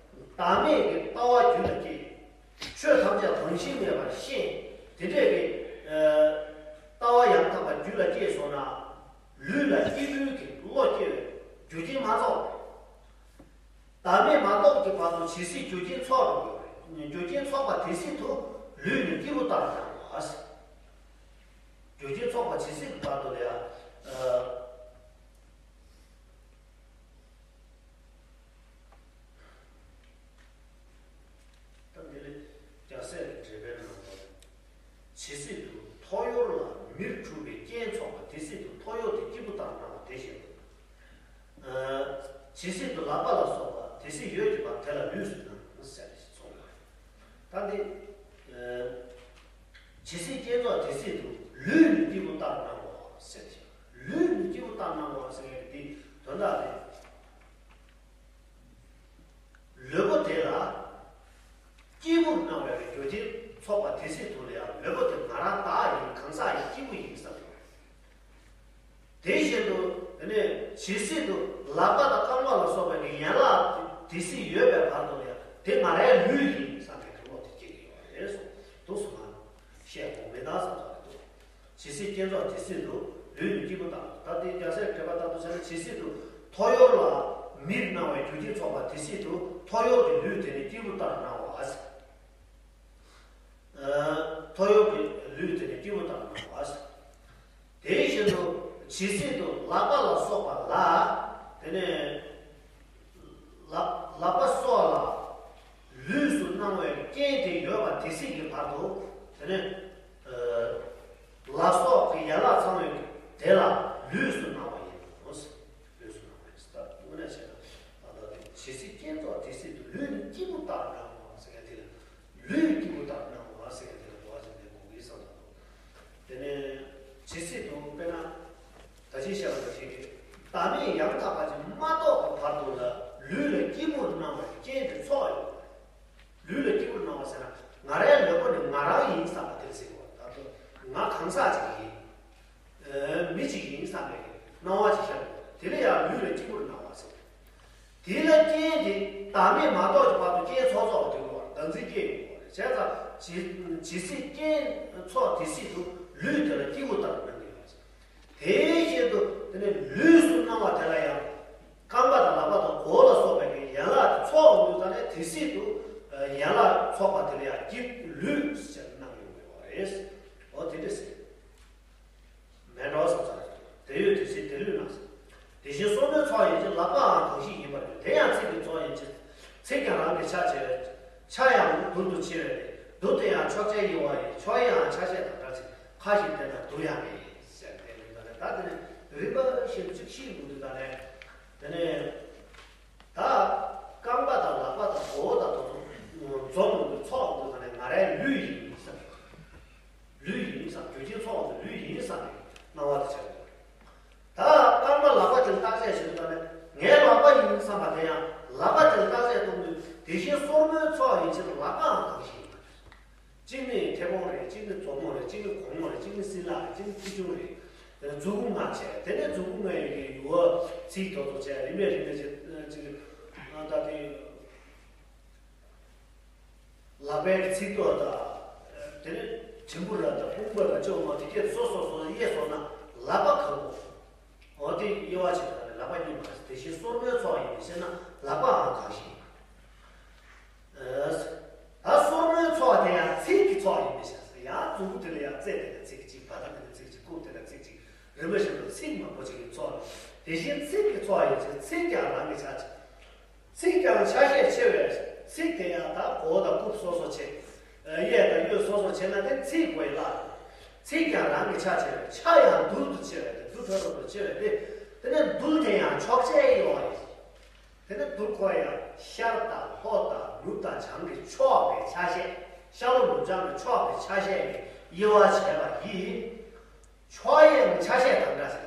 བདག་མེད་ཀྱི་ལྟ་བ་རྒྱུད་ལ་སྐྱེས། ཆོས་ཐམས་ཅད་རང་བཞིན་མེད་པར་ཤེས། དེ་འདྲས་ཀྱི་ཨ་ལྟ་བ་ཡང་དག་པ་རྒྱུད་ལ་སྐྱེས་སོང་ན། ལུས་ལ་སྐྱེས་བུའི་གི་བློ་སྐྱེ་བའི་རྒྱུ་རྐྱེན་མ་རྫོགས། བདག་མེད་མ་རྟོགས་ཀྱི་བར་དུ་ཇི་སྲིད་རྒྱུ་རྐྱེན་ཚོགས་རུང་། རྒྱུ་རྐྱེན་ཚོགས་པ་དེ་སྲིད་དུ་ལུས་ནི་སྐྱེས་བུ་ལྟར་སྣང་བ། རྒྱུ་རྐྱེན་ཚོགས་པ་ཇི་སྲིད་ཀྱི་བར་དུ་ལ་ཡང་། ཨ། ད་འདི་ལས་རྒྱལ་སྲས་ཀྱི་འགྲེལ་པའི་ནང་དུ། ཇི་སྲིད་དུ་ཐོ་ཡོར་ལ་མེར་འཁྲུལ་པའི་རྐྱེན་ཚོགས་པ་དེ་སྲིད་དུ་ཐོ་ཡོར་དེ་སྐྱེས་བུ་ལྟར་སྣང་བ་དེ་བཞིན་དུ། ཨ། ཇི་སྲིད་དུ་ལག་པ་ལ་སོགས་པ་དེ་སྲིད་ཡོད་ཀྱི་བར་དེ་ལ་ལུས་སུ་སྣང་ཟེར་ཞེས་གསུངས་པ། ད་འདི། ཨ། ཇི་སྲིད་རྐྱེན་ཚོགས་དེ་སྲིད་དུ། ལུས་ནི་སྐྱེས་བུ་ལྟར་སྣང་བ་ཟེར་ཞེས། ལུས་ནི་སྐྱེས་བུ་ལྟར་སྣང་བ་ཟེར་ཡག་འདི་དོན་དག་རེད། ལུས་པོ་དེ་ལ་སྐྱེས་བུར་སྣང་བའི་རྒྱུ་རྐྱེན་ཚོགས་པ་དེ་སྲིད་དུ་ལ་ཡང་ལུས་པོ་དེ་ང་རང་བདག་ཡིན། གང་ཟག་ཡིན། སྐྱེས་བུ་ཡིན་བསམ་ཡོད། དེ་བཞིན་དུ་དེ་ནས་ཇི་སྲིད་དུ་ལག་པ་དང་རྐང་པ་ལ་སོགས་པའི་གི་ཡན་ལག་དེ་སྲིད་ཡོད་པའི་བར་དུ་ལ་ཡང་དེ་ང་རའི་ལུས་ཡིན་བསམ་པའི་གི་བློ་དེ་སྐྱེ་གི་ཡོད་རེད་གསུངས། འདུག་སེ་མ་བཤད་དགོས་མེད་ད་བསམ་ས་རེད་འདུག། ཇི་སྲིད་རྐྱེན་ཚོགས་དེ་སྲིད་དུ། ལུས་ནི་སྐྱེས་བུ་ལྟར། ད་དེ་རྒྱལ་སྲས་འགྲེལ་པ་ལྟར་དུ་བྱས་ན། ཇི་སྲིད་དུ་ཐོ་ཡོར་ལ་མེར་སྣང་བའི་རྒྱུ་རྐྱེན་ཚོགས་པ་དེ་སྲིད་དུ་ཐོ་ཡོར་གྱི་ལུས་དེ་ནི་སྐྱེས་བུ་ལྟར་སྣང་བ། ཨ། ཐོ་ཡོར་གྱི་ལུས་དེ་ནི་སྐྱེས་བུ་ལྟར་སྣང་བ། དེ་བཞིན་དུ་ཇི་སྲིད་དུ་ལག་པ་ལ་སོགས་པ་ལ། དེ་ནས་ལག་ལག་པ་སོགས་ལ་ལུས་སུ་སྣང་བའི་རྐྱེན་དེ་ཡོད་པ་དེ་སྲིད་ཀྱི་བར་དུ། དེ་ནས་ཨ་ལག་སོགས་ཀྱི་ཡན་ལག་ཚང་བའི་དེ་ལ་ལུས་སུ་སྣང་བ་ཡིན་ནོ། ལུས་སུ་སྣང་བ་ཡིན། ད་དངོས་གནས་བྱས་ན་ད་ལྟ་དེ་ཇི་སྲིད་རྐྱེན་ཚོགས་དེ་སྲིད་དུ། ལུས་ནི་སྐྱེས་བུ་ལྟར་སྣང་བ་ཟེར་མཁན་དེ་ལ། ལུས་སྐྱེས་བུ་ལྟར་སྣང་བ་ཟེར་མཁན་དེ་ལ་གོ་བ་ཅིག་ལེན་དགོས་ཀྱི་བསམ་བློ། དེ་ནས་ཇི་སྲིད་དུ། དཔེར་ན་ད་ཅི་བཤད་པ་ནང་བཞིན་གྱི་བདག་མེད་ཡང་དག་པ་ཅིག་མ་རྟོགས་པའི་བར་དུ་ལ་ལུས་ལ་སྐྱེས་བུར་སྣང་བའི་རྐྱེན་དེ་ཚོགས་ཡོད། ལུས་ལ་སྐྱེས་བུར་སྣང་བ་ཟེར་ན་ང་རའི་ལུས་པོ་ནི་ང་རང་ཡིན་བསམ་པ་དེ་ལ་ཟེར་གྱི་ཡོད། ད་དུང་ང་གང་ཟག་ཅིག་ཡིན། ཨ། མི་གཅིག་ཡིན་བསམ་པའི་སྣང་བ་ཅིག་ཤར་ཡོང་། དེ་ལ་ཡང་ལུས་ལ་སྐྱེས་བུར་སྣང་བ་ཟེར། དེ་ལ་རྐྱེན་དེ་བདག་མེད་མ་རྟོགས་ཀྱི་བར་དུ་རྐྱེན་ཚོགས་ཚོགས་པ་དེ་ལ་བདག་འཛིན་སྐྱེ་ཡོང་བ་རེད། བྱས་ཙང་ཇི་ཇི་སྲིད་རྐྱེན་ཚོགས་དེ་སྲིད་དུ་ལུས་དེ་ལ་སྐྱེས་བུ་ལྟར་སྣང་གི་ཡོད་ཟེར། དེའི་ཕྱིར་དུ་དེ་ནི་ལུས་སུ་སྣང་བ་དེ་ལ་ཡང་རྐང་པ་དང་ལག་པ་དང་མགོ་ལ་སོགས་པའི་གི་ཡན་ལག་དེ་ཚོགས་འོང་དུས་ཙ་ནས་དེ་སྲིད་དུ་ཡན་ལག་ཚོགས་པ་དེ་ལ་ཡང་སྐྱེས་ལུས་ཟེར་སྣང་ཡོང་གི་ཡོད་རེད། འོ་དེ་འདྲ་ཟེར། མེད་འགྲོ་བསམ་ས་རེད། དེ་ཡོད་དེ་སྲིད་དེ་ལུས་ན་ཟེར། དེ་བཞིན་སོར་མོའི་ཚོགས་ཡན་ཆད་ལག་པའང་གང་ཞིག་ཡིན་པར་འགྱུར། དེ་ཡང་ཚིགས་ཀྱི་ཚོགས་ཡན་ཆད། ཚིགས་ཀྱང་རང་གི་ཆ་ཕྱེ་བས། ཆ་ཡང་རྡུལ་དུ་ཕྱེ་བས་ཏེ། རྡུལ་དེ་ཡང་ཕྱོགས་ཆའི་དབྱེ་བ་ཡིན། ཕྱོགས་དབྱེའང་ཆ་ཤས་དང་འདྲ་ཞིང་ཁ་ཞིག་བསྟན་ན་རྡུལ་ཡང་མེད་ཟེར། དེ་ལུས་ད་ནས་ད་དེ་ནས་རིམ་པ་བཞིན་གཅིག་ཤེས་དགོས་དུས་ད་ནས་དེ་ནས། ད་རྐང་པ་དང་ལག་པ་དང་མགོ་བོ་དང་དེ་ཚོ་འཛོམས་ཡོང་དུས་ཚོགས་ཡོང་དུས་ད་ནས་ང་རའི་ལུས་ཡིན་བསམ། ལུས་ཡིན་བསམ། རྒྱུ་རྐྱེན་ཚོགས་ཡོང་དུས་ལུས་ཡིན་བསམ་པའི་སྣང་བ་དེ་ཆགས་ཡོད། ད་རྐང་པ་ལག་པ་དེ་ལ་བརྟག་དཔྱད་བྱེད་དུས་ད་ནས་ངའི་ལག་པ་ཡིན་བསམ་པ་དེ་ཡང་ལག་པ་དེ་ལ་བརྟག་དཔྱད་གཏོང་དུས་དེ་བཞིན་སོར་མོའི་ཚོགས་ཡན་ཆད་ལ་ལག་པའང་གང་ཞིག་ཡིན་པ། གཅིག་ནི་མཐེ་བོང་རེད། གཅིག་ནི་མཛུབ་མོ་རེད། གཅིག་ནི་གུང་མོ་རེད། གཅིག་ནི་སྲིན་ལག་རེད། གཅིག་ནི་ཁུ་ཆུང་རེད། དེ་ནས་མཛུབ་གུ་ལྔ་བྱས། དེ་ནས་མཛུབ་གུ་ལྔ་ཡི་གི་ཡུ་བ་ཚིགས་ཐོག་ཏུ་བྱས། རིམ་པས་རིམ་པས་བྱས། གཅིག་ཨ་ད་དེ་ལག་པའི་ཚིགས་ཐོག་དང་། དེ་ནས་དྲིམ་ཕུ་ར་དང་དཔུང་པ་ར་ཅོག་མ་དེ་གས་སོ་སོ་སོ་དབྱེ་སོང་ན་ལག་པ་གང་པོ། འོ་དེ་དབྱེ་བ་ཕྱེ་ད་ནི་ལག་པ་གཉིས་མ་རེད། དེ་བཞིན་སོར་མོའི་ཚོགས་ཡིན་པས་ཤེ་ན་ལག་པའང་གང་ཞིག་ཡིན། ད་སོར་མོའི་ཚོགས་དེ་ཡང་ཚིགས་ཀྱི་ཚོགས་ཡིན་པས་ཤེ་ན། ཡང་མཛུབ་གུ་དེ་ལ་ཡང་རྩེ་དེ་ལ་ཚིགས་གཅིག་བ་དང་དེ་ལ་ཚིགས་གཅིག་རྐུབ་དེ་ལ་ཚིགས་གཅིག་རིམ་པ་བཞིན་དུ་ཚིགས་མང་པོ་ཅིག་གི་ཚོགས་རེད། དེ་བཞིན་ཚིགས་ཀྱི་ཚོགས་ཡིན་ཚེ་ཚིགས་ཀྱང་རང་གི་ཆ་ཅིག་ཚིགས་ཀྱང་ཆ་ཤས་ཆེ་བས། ཚིགས་དེ་ཡང་ད་མགོ་དང་རྐུབ་སོ་སོ་ཕྱེ། གཡས་དང་གཡོན་སོ་སོ་ཕྱེ་ན་དེ་ཚིགས་དགོས་ལ། ཚིགས་ཀྱང་རང་གི་ཆ་ཆེ་བས། ཆ་ཡང་རྡུལ་དུ་ཕྱེ་བས་ཏེ། རྡུལ་ཕྲ་རབ་ཏུ་ཕྱེ་བས་ཏེ། དེ་ནས་རྡུལ་དེ་ཡང་ཕྱོགས་ཆའི་དབྱེ་བ་ཡིན། དེ་ནས་རྡུལ་ཁོ་ཡང་ཤར་དང་ལྷོ་དང་ནུབ་དང་བྱང་གི་ཕྱོགས་ཀྱི་ཆ་ཤས། ཤར་ལྷོ་ནུབ་བྱང་གི་ཕྱོགས་ཀྱི་ཆ་ཤས་ཀྱི་དབྱེ་བ་བྱས་པ་ཡིས། ཕྱོགས་དབྱེ་ནི་ཆ་ཤས་དང་འདྲ་ཟེར།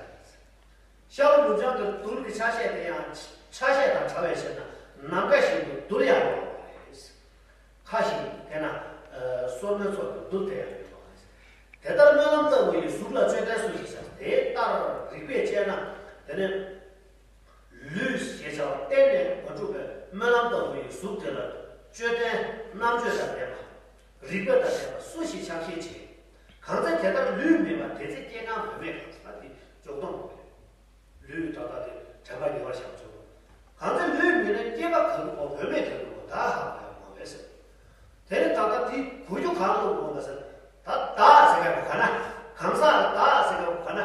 ཤར་ལྷོ་ནུབ་བྱང་གི་རྡུལ་གྱི་ཆ་ཤས་དེ་ཡང་ཆ་ཤས་དང་བྲལ་བའི་ཕྱིར་ན། ནམ་མཁའ་བཞིན་དུ་རྡུལ་ཡང་ཡོད་པ་རེད། མཁའ་བཞིན་དེ་ན་སོར་མོའི་ཚོགས་ཀྱི་རྡུལ་དེ་ཡང་ཡོད་པ་རེད། དེ་ལྟར་སྨོན་ལམ་ལྟ་བུ་ཡི་གཟུགས་ལ་བཅོས་ལྡན་སུ་ཞིག་བྱ། དེ་ལྟར་རིགས་པས་དཔྱད་ན་དེ་ནི། ལུས་ཞེས་བྱ་བ་གཏན་ནས་མ་གྲུབ་པའི་སྨོན་ལམ་ལྟ་བུ་ཡི་གཟུགས་དེ་ལ་བཅོས་ལྡན་རྣམ་བཅོས་དང་ལྡན་པ། རིག་པ་དང་ལྡན་པ་སུ་ཞིག་ཆགས་ཞེན་བྱེད། གང་ཚེ་དེ་ལྟར་ལུས་མེད་པ། དེ་ཚེ་སྐྱེ་གང་བུད་མེད་གང་། ཟེར་ན་དེ་འཇོག་སྟངས་རེད། ལུས་ད་ལྟ་དེ་དྲན་པ་ཉེ་བར་བཞག་ཆོག་གང་ཚེ་ལུས་མེད་ན་སྐྱེས་པ་ག་གི་བུ་བུད་མེད་ག་གི་བུ་བདག་ཧ་གོ་ཡ་མ་རེད་ཟེར། དེ་ནི་ད་ལྟ་དེ་གོ་རྒྱུ་གང་ལ་གོ་བ་ཟེར། ད་བདག་ཟེར་མཁན་པོ་ག་ན། གང་ཟག་ལ་བདག་ཟེར་མཁན་པོ་ག་ན།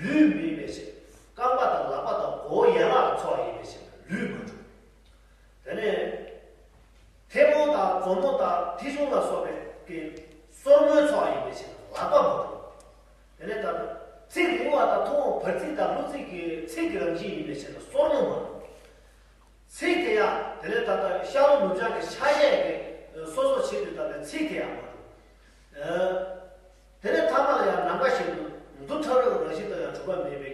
ལུས་མིན་པའི་ཕྱིར། རྐང་པ་དང་ལག་པ་དང་མགོ་བོ་ཡན་ལག་ལ་ཚོགས་ཡིན་པའི་ཕྱིར་ལུས་མ་གྲུབ། དེ་ནས་ཐལ་མོ་དང་མཛོག་མོ་དང་མཐེ་ཆུང་ལ་སོགས་པའི་གི་སོར་མོའི་ཚོགས་ཡིན་པའི་ཕྱིར་ལག་པ་མ་གྲུབ། དེ་ནས་ད་ཚིག་རིང་བ་དང་ཐུང་བ་བར་ཚིག་དང་ལྷུ་ཚིག་གི་ཚིག་གི་རང་བཞིན་ཡིན་པའི་ཕྱིར་སོར་མོ་མ་གྲུབ། ཚིག་དེ་ཡང་དེ་ནས་ད་ལྟ་ཤར་ལྷོ་ནུབ་བྱང་གི་ཆ་ཤས་ཀྱི་སོ་སོ་བྱེད་དུས་ད་ལྟ་ཚིག་དེ་ཡང་མ་གྲུབ། དེ་ནས་ཐ་མ་ལ་ཡང་ནམ་མཁའ་བཞིན་དུ་རྡུལ་ཕྲ་རབ་རང་བཞིན་དུ་ཡང་གྲུབ་པ་མེད་པའི་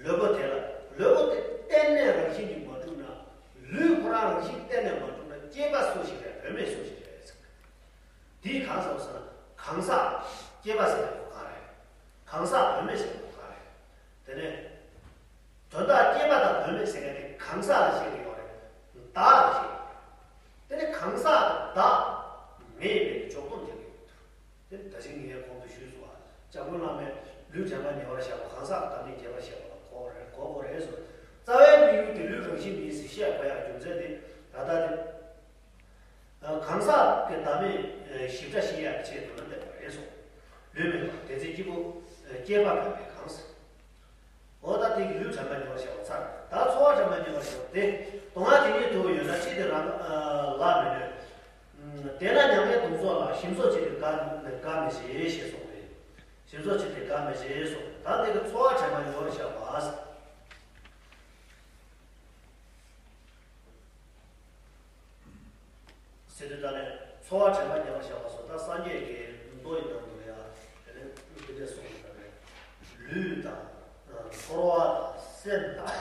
ལུས་པོ་དེ་ལ། ལུས་པོ་དེ་གཏན་ནས་རང་བཞིན་གྱིས་མ་གྲུབ་ན། ལུས་ཁོ་རང་རང་བཞིན་གཏན་ནས་མ་གྲུབ་ན་སྐྱེས་པ་སུ་ཞིག་རེད། བུད་མེད་སུ་ཞིག་རེད་ཟེར། དེའི་གང་ཟག་ཟེར་ན་གང་ཟག་སྐྱེས་པ་ཟེར་ཡག་པོ་གང་རེད། གང་ཟག་བུད་མེད་ཟེར་ཡག་པོ་གང་རེད། དེ་ནས་དོན་དག་སྐྱེས་པ་དང་བུད་མེད་ཟེར་མཁན་དེ་གང་ཟག་ལ་བཤད་ཀྱི་ཡོད་རེད། བདག་ལ་བཤད་ཀྱི་ཡོད་རེད། དེ་ནས་གང་ཟག་དང་བདག་མེད་པའི་འཇོག་སྟངས་རྒྱག་གི་ཡོད། དེ་ད་ཅི་ངས་གོང་དུ་ཞུས་སོང་བ། སྐྱབས་མགོན་བླ་མས་ལུས་དྲན་པ་ཉེ་བར་བཞག་པ་གང་ཟག་གི་བདག་མེད་རྒྱས་པར་བཤད་པ་ལ་གོ་རེད། གོ་དགོས་རེད་གསུངས། རྩ་བའི་དམིགས་ཡུལ་དེ་ལུས་རང་བཞིན་མིན་ཟེར་བཤད་དགོས་ཡག་རྒྱུ་མཚན་དེ་ད་ལྟ་དེ། གང་ཟག་གི་བདག་མེད་ཞིབ་ཕྲ་ཤེས་ཡག་གི་ཆེད་དུ་ན་བསྟན་པ་རེད་གསུངས། ལུས་མེད་པ་དེ་ཚེ་སྐྱེ་བོ་སྐྱེས་པ་བུད་མེད་གང་ཟེར། འོ་ད་དེ་གི་ལུས་དྲན་པ་ཉེ་བར་བཞག་པ་ཚར། ད་ཚོར་བ་དྲན་པ་ཉེ་བར་བཞག་པ་དེ། དོན་ལྔ་དེ་ཉིད་དུ་ཡོད་ན་ཅི་སྟེ་རང་ལ་མི་གནོད། དེས་ན་མྱ་ངན་གདུང་སོགས་ལ། ཞིམ་སོགས་ཅི་སྟེ་དགའ་དགའ་མི་བྱེད་ཞེས་གསུངས་པས། ཞིམ་སོགས་ཅི་སྟེ་དགའ་མི་བྱེད་གསུངས། ད་དེ་གི་ཚོར་བ་དྲན་པ་ཉེ་བར་བཞག་པ། ཟེར་དུས་ད་ནས་ཚོར་བ་དྲན་པ་ཉེ་བར་བཞག་པ་སོགས་ད་སངས་རྒྱས་ཀྱི་མདོ་ཡི་ནང་དུ་ཡང་དེ་ནས་འདི་འདྲས་གསུངས་ཡོད་པ་རེད། ལུས་དང་ཚོར་བ་དང་སེམས་དང་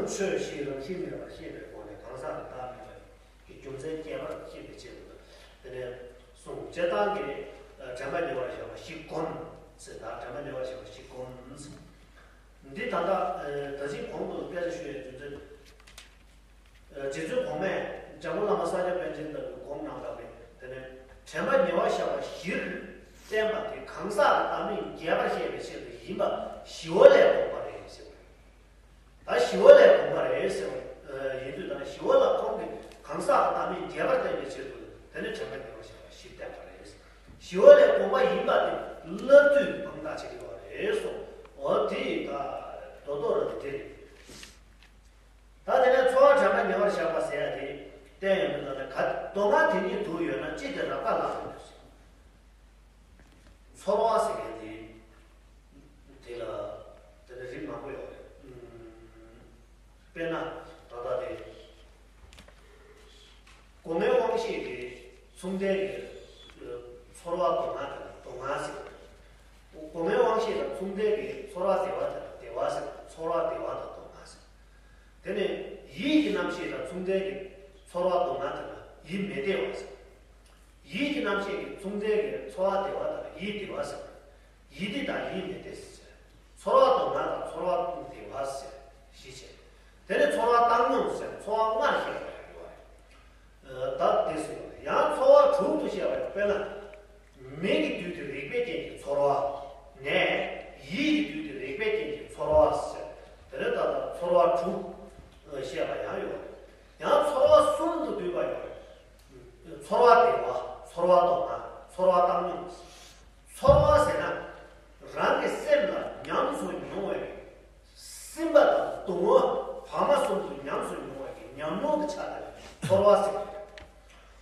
ཆོས་བཞི་རང་བཞིན་མེད་པར་ཤེས་པའི་སྒོ་ནས་གང་ཟག་གི་བདག་མེད་པའི་རྒྱུ་མཚན་ཁྱད་པར་ཤེས་པའི་ཆེད་དུ་དེ་ནས་གསུངས། སྤྱིར་བཏང་གི་དྲན་པ་ཉེ་བར་བཞག་པ་བཞི་བསྒོམ་ཟེར། ད་དྲན་པ་ཉེ་བར་བཞག་པ་བཞི་བསྒོམ་ཟེར། འདི་ད་ལྟ་ད་ཅི་གོང་དུ་སྐད་ཆ་ཞུ་ཡའི་རྒྱུ་མཚན། རྗེ་བཙུན་གོང་མས་འཇམ་མགོན་བླ་མ་ས་སྐྱ་པཎ་ཆེན་ལྟ་བུའི་སྒོམ་གནང་སྟངས་རེད། དེ་ནས་དྲན་པ་ཉེ་བར་བཞག་པ་བཞིར་བསྟན་པ་དེ་གང་ཟག་གི་བདག་མེད་རྒྱས་པར་བཤད་པའི་ཆེད་དུ་ཡིན་པ་ཞི་བ་ལྷས་དགོངས་པ་རེད་ཟེར་བ་རེད། ད་ཞི་བ་ལྷས་དགོངས་པ་རེད་ཟེར་བ་ཡིན་དུས། ད་ནི་ཞི་བ་ལྷ་ཁོང་གིས་གང་ཟག་གི་བདག་མེད་རྒྱས་པར་བསྟན་པའི་ཆེད་དུ་དེ་ནས་དྲན་པ་ཉེ་བར་བཞག་པ་བཞིར་བསྟན་པ་རེད། ཞི་བ་ལྷས་དགོངས་པ་ཡིན་པ་དེ་བསླབ་བཏུས་དཔང་རྟགས་བྱེད་ཀྱི་ཡོད་རེད་གསུངས། འོ་དེ་ད་རྡོག་རྡོག་ར་དེ་དེ་རེད། ད་དེ་ནས་ཚོར་བ་དྲན་པ་ཉེ་བར་བཞག་པ་ཟེར་ཡ་དེ་བསྟན་ཡོད་པའི་ནང་ནས་ག་མདོ་སྔགས་དེ་ཉིད་དུ་ཡོད་ན་ཅི་སྟེ་རགས་པ་ལ་ཡོད། ཚོར་བ་ཟེར་མཁན་དེ་དེ་ལ་དེ་ནས་རིགས་མང་པོ་ཡོད་རེད། དཔེར་ན་ད་ལྟ་དེ། སྒོ་ལྔའི་དབང་ཤེས་ཀྱི་མཚུངས་ལྡན་གྱི་ཚོར་བ་མདོ་སྔགས་དེ་ལ་མདོ་སྔགས་ཟེར། སྒོ་ལྔའི་དབང་ཤེས་དང་མཚུངས་ལྡན་གྱི་ཚོར་བ་བདེ་བ་དེ་ལ་བདེ་བ་ཟེར། ཚོར་བ་བདེ་བ་དང་མདོ་སྔགས་ཟེར། དེ་ནས་ཡིད་ཀྱི་རྣམ་ཤེས་དང་མཚུངས་ལྡན་གྱི་ཚོར་བ་མདོ་སྔགས་དེ་ལ་ཡིད་མི་བདེ་བ་ཟེར། ཡིད་ཀྱི་རྣམ་ཤེས་ཀྱི་མཚུངས་ལྡན་གྱི་ཚོར་བ་བདེ་བ་དང་ཡིད་བདེ་བ་ཟེར། ཡིད་བདེ་དང་ཡིད་མི་བདེ་ཟེར། ཚོར་བ་མདོ་སྔགས་དང་ཚོར་བ་བདེ་བ་ཟེར། བཞི་བྱས། དེ་ནས་ཚོར་བ་བཏང་སྙོམས་ཟེར། ཚོར་བ་ལྔར་བཤད་པ་ཡོད་རེད། ད་དེ་ཟེར་བ་ཡང་ཚོར་བ་དྲུག་ཏུ་བཤད་པ་ཡོད། དཔེར་ན། མིག་གི་འདུས་ཏེ་རེག་པའི་རྐྱེན་གྱིས་ཚོར་བ། ནས་ཡིད་ཀྱི་འདུས་ཏེ་རེག་པའི་རྐྱེན་གྱིས་ཚོར་བ་ཟེར། དེ་ནས་ད་ལྟ་ཚོར་བ་དྲུག་བཤད་པ་ཡང་ཡོད་རེད། ཡང་ཚོར་བ་གསུམ་དུ་འདུས་པ་ཡོད་རེད། ཚོར་བ་བདེ་བ། ཚོར་བ་མདོ་སྔགས། ཚོར་བ་བཏང་སྙོམས། ཚོར་བ་ཟེར་ན། རང་གི་སེམས་ལ་ཉམས་སུ་མྱོང་བའི་སྲིད་པ་དང་གདུང་བ་བར་མ་གསུམ་དུ་ཉམས་སུ་མྱོང་བའི་ཉམས་མྱོང་གི་ཆ་དེ་ལ་ཚོར་བ་ཟེར་གྱི་རེད།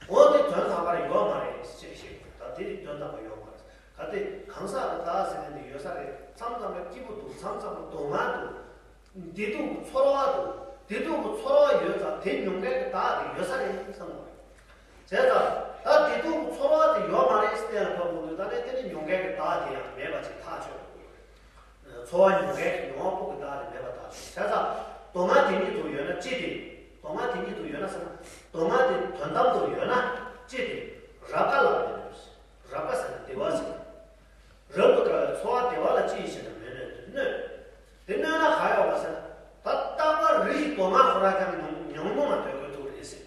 འོ་དེ་དོན་དམ་པར་ཡོད་མ་རེད་ཅེས་བཤད་དགོས། ད་དེ་དོན་དམ་པར་ཡོད་མ་རེད། གལ་ཏེ་གང་ཟག་གི་བདག་ཟེར་མཁན་དེ་ཡོད་ས་རེད། མཚམས་མཚམས་ལ་སྐྱིད་པོ་འདུག་མཚམས་མཚམས་ལ་སྡུག་བསྔལ་འདུག་བདེ་སྡུག་གི་ཚོར་བ་དང་། བདེ་སྡུག་གི་ཚོར་བ་ཡོད་ཙང་དེ་མྱོང་མཁན་གྱི་བདག་དེ་ཡོད་ས་རེད་བསམ་དགོས་རེད། བྱས་ཙང་ད་བདེ་སྡུག་གི་ཚོར་བ་དེ་ཡོད་མ་རེད་ཟེར་ལ་བབ་དགོས་འདུག་ད་ནས་དེ་ནི་མྱོང་མཁན་གྱི་བདག་དེ་ཡང་མེད་པ་ཅིག་ཐག་ཆོད་དགོས་རེད། ཚོར་བ་མྱོང་མཁན་གྱི་མྱོང་བ་པོ་གི་བདག་དེ་མེད་པ་ཐག་ཆོད། བྱས་ཙང་ མདོ་སྔགས་དེ་ཉིད་དུ་ཡོད་ན་ཅི་སྟེ། མདོ་སྔགས་དེ་ཉིད་དུ་ཡོད་ན་ཟེར་ན། མདོ་སྔགས་དེ་དོན་དམ་དུ་ཡོད་ན་ཅི་སྟེ། རབ་དགའ་ལ་མི་གནོད། རབ་དགའ་ཟེར་ན་བདེ་བ་ཟེར། རབ་ཏུ་དགའ་བའི་ཚོར་བ་བདེ་བ་ལ་ཅི་ཡིན་ཞེ་ན་མི་གནོད་དེ་གནོད། དེ་གནོད་ན་ག་ཡོད་པ་ཟེར་ན། ད་རྟག་པར་རེ་ཞིག་མདོ་སྔགས་ཁོ་རང་ཀྱང་ཉམས་ཉམས་མྱོང་ལ་འདོད་དགོས་ཐུག་རེད་ཟེར།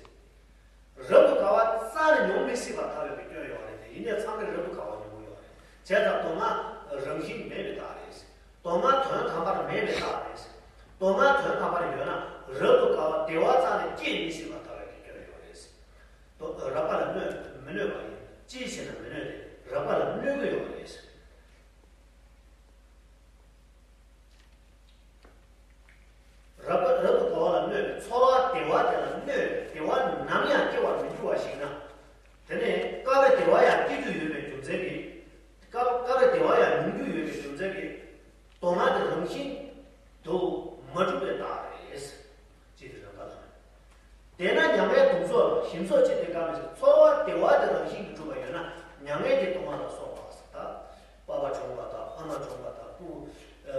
རབ་ཏུ་དགའ་བ་རྩ་ནས་མྱོང་མི་སྲིད་པར་ཐལ་བའི་སྐྱོན་ཡོད་རེད་དེ། ཡིན་ནའི་ཚང་མས་རབ་ཏུ་དགའ་བ་མྱོང་གི་ཡོད་རེད། བྱས་ཙང་མདོ་སྔགས་རང་བཞིན་མེད་པའི་རྟགས་རེད། མདོ་སྔགས་དོན་དམ་པར་མེད་པའི་རྟགས་རེད། མདོ་སྔགས་དོན་དམ་པར་ཡོད་ན་རབ་ཏུ་དགའ་བ་བདེ་བ་རྩ་ནས་སྐྱེ་མི་སྲིད་པར་ཐལ་བའི་སྐྱོན་ཡོད་རེད། མདོ་རབ་དགའ་ལ་གནོད་མི་གནོད་པ་ཡིན། ཅིའི་ཕྱིར་ན་མི་གནོད་དེ་རབ་དགའ་ལ་གནོད་ཀྱི་ཡོད་རེད། རབ་རབ་ཏུ་དགའ་བ་ལ་གནོད་པའི་ཚོར་བ་བདེ་བ་དེ་ལ་གནོད་པའི་བདེ་བ་ནམ་ཡང་སྐྱེ་བར་མི་འགྱུར་བ་ཞིག་ན། དེ་ནས་དཀའ་བའི་བདེ་བ་ཡང་སྐྱེ་རྒྱུ་ཡོད་པའི་རྒྱུ་མཚན་གྱིས། དཀའ་དཀའ་བའི་བདེ་བ་ཡང་མྱོང་རྒྱུ་ཡོད་པའི་རྒྱུ་མཚན་གྱིས། མདོ་སྔགས་དེ་རང་བཞིན་དུ་མ་གྲུབ་པའི་རྟགས་རེད། ཅེས་དེ་རང་དགའ་ལ། དེས་ན་མྱ་ངན་གདོན་ཚོགས་ལ་ཞིམ་སོགས་ཅི་སྟེ་དགའ་མི་བྱེད། ཚོར་བ་བདེ་བ་དེ་རང་བཞིན་གྱིས་གྲུབ་པ་ཡོད་ན་མྱ་ངན་གྱི་གདོན་ལ་སོགས་པ་ཟེར། ད་པ་ཕ་གྲོངས་པ་དང་ཕ་མ་གྲོངས་པ་དང་སྤུ་ཨ་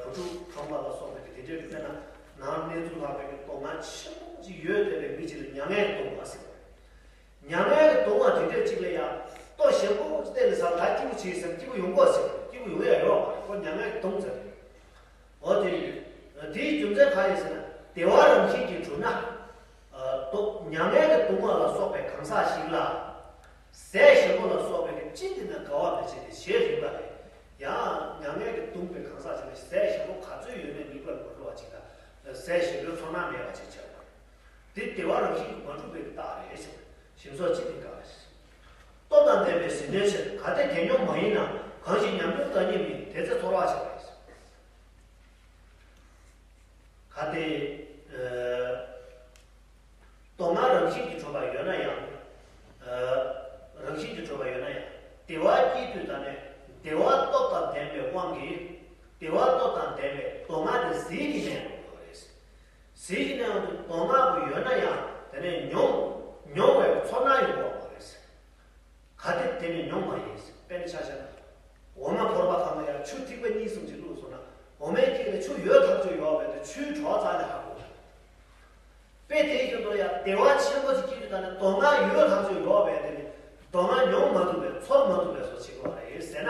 བུ་ཕྲུག་གྲོངས་པ་ལ་སོགས་པའི་དེ་འདྲའི་དཔེར་ན་ནང་གནས་ཚུལ་ལྷག་པའི་གདོན་ཆེན་པོ་ཅིག་ཡོད་བསྡད་པའི་མི་ཅིག་ལ་མྱ་ངན་གདོན་ཟེར་བ་རེད། མྱ་ངན་གདོན་དེ་འདྲའི་ཅིག་ལ་ཡང་ལྟོ་ཞིམ་པོ་བསྟན་ནས་ཟ་ད་སྐྱིད་པོ་བྱེད་ཟེར་སྐྱིད་པོ་ཡོང་གོ་ཟེར་སྐྱིད་པོ་ཡོང་ཡ་ཡོད་མ་རེད། ཁོ་མྱ་ངན་གདོན་ཟེར། འོ་དེ་ཡིན། དེའི་རྒྱུ་མཚན་གང་ཡིན་ཟེར་ན་བདེ་བ་རང་བཞིན་གྱིས་གྲུབ་ན། ཨ་དོ་མྱ་ངན་གྱི་གདུང་བ་ལ་སོགས་པའི་གང་ཟག་ཞིག་ལ། ཟས་ཞིམ་པོ་ལ་སོགས་པའི་ཅི་སྟེ་ན་དགའ་བ་མི་བྱེད་དེ་ཞེས་རིགས་པ་རེད། ཡང་མྱ་ངན་གྱིས་གདུང་བའི་གང་ཟག་ཅིག་ལ་ཟས་ཞིམ་པོ་ག་ཚོད་ཡོད་ནའི་མིད་པར་མི་འགྲོ་བ་ཅིག་དང་། ཟས་ཞིམ་པོའི་ཚོར་སྣང་མེད་པ་ཅིག་བྱེད་པ། དེ་བདེ་བ་རང་བཞིན་གྱིས་མ་གྲུབ་པའི་རྟགས་རེད་ཟེར། ཞིམ་སོགས་ཅི་སྟེ་དགའ་བ་ཞིག་སྟོབས་དང་ལྡན་པའི་ཟིལ་གནོན་ཕྱིར། གལ་ཏེ་དེ་མྱོང་མ་ཡིན་ན། གང་ཞིག་ཉམས་མྱོང་བདག་ཉིད་མིན། དེ་ཚེ་ཚོར་བ་བྱེད་པ་ཡིན། གལ་ཏེ་ཨ་མདོ་སྔགས་རང་བཞིན་གྱིས་གྲུབ་པ་ཡོད་ན་ཡང་། ཨ་རང་བཞིན་གྱིས་གྲུབ་པ་ཡོད་ན་ཡང་བདེ་བ་སྐྱེ་དུས་ད་ནས་བདེ་བ་སྟོབས་དང་ལྡན་པའི་དབང་གིས་བདེ་བ་སྟོབས་དང་ལྡན་པའི་མདོ་སྔགས་དེ་ཟིལ་གྱིས་གནོན་དགོས་པ་རེད། ཟིལ་གྱིས་གནོན་དུས་མདོ་སྔགས་པོ་ཡོད་ན་ཡང་དེ་ནས་མྱོང་མྱོང་བའི་ཚོར་སྣང་ཡོང་དགོས་པ་རེད། གལ་ཏེ་དེ་ནི་མྱོང་མ་ཡིན། དཔེར་ན་ཆ་བཞག་ན། འོ་མ་ཕོར་པ་གང་ལ་ཡང་ཆུ་ཐིགས་པ་གཉིས་གསུམ་ཅིག་བླུགས་སོང་ན། འོ་མའི་དཀྱིལ་ལ་ཆུ་ཡོད་ཐག་ཆོད་ཡོད་པས་དེ་ཆུའི་བྲོ་བ་རྩ་ནས་ཧ་གོ། དཔེ་དེའི་རྒྱུ་མཚན་ཡང་བདེ་བ་ཆེན་པོ་ཅིག་སྐྱེ་དུས་ད་ནི་མདོ་སྔགས་ཡོད་ཐག་ཆོད་ཡོད་པས་དེ་ནི་མདོ་སྔགས་མྱོང་མ་ཐུབ་པས་ཚོར་མ་ཐུབ་པས་སོ་ཅིག་ལ་རེད་ཟེར་ན།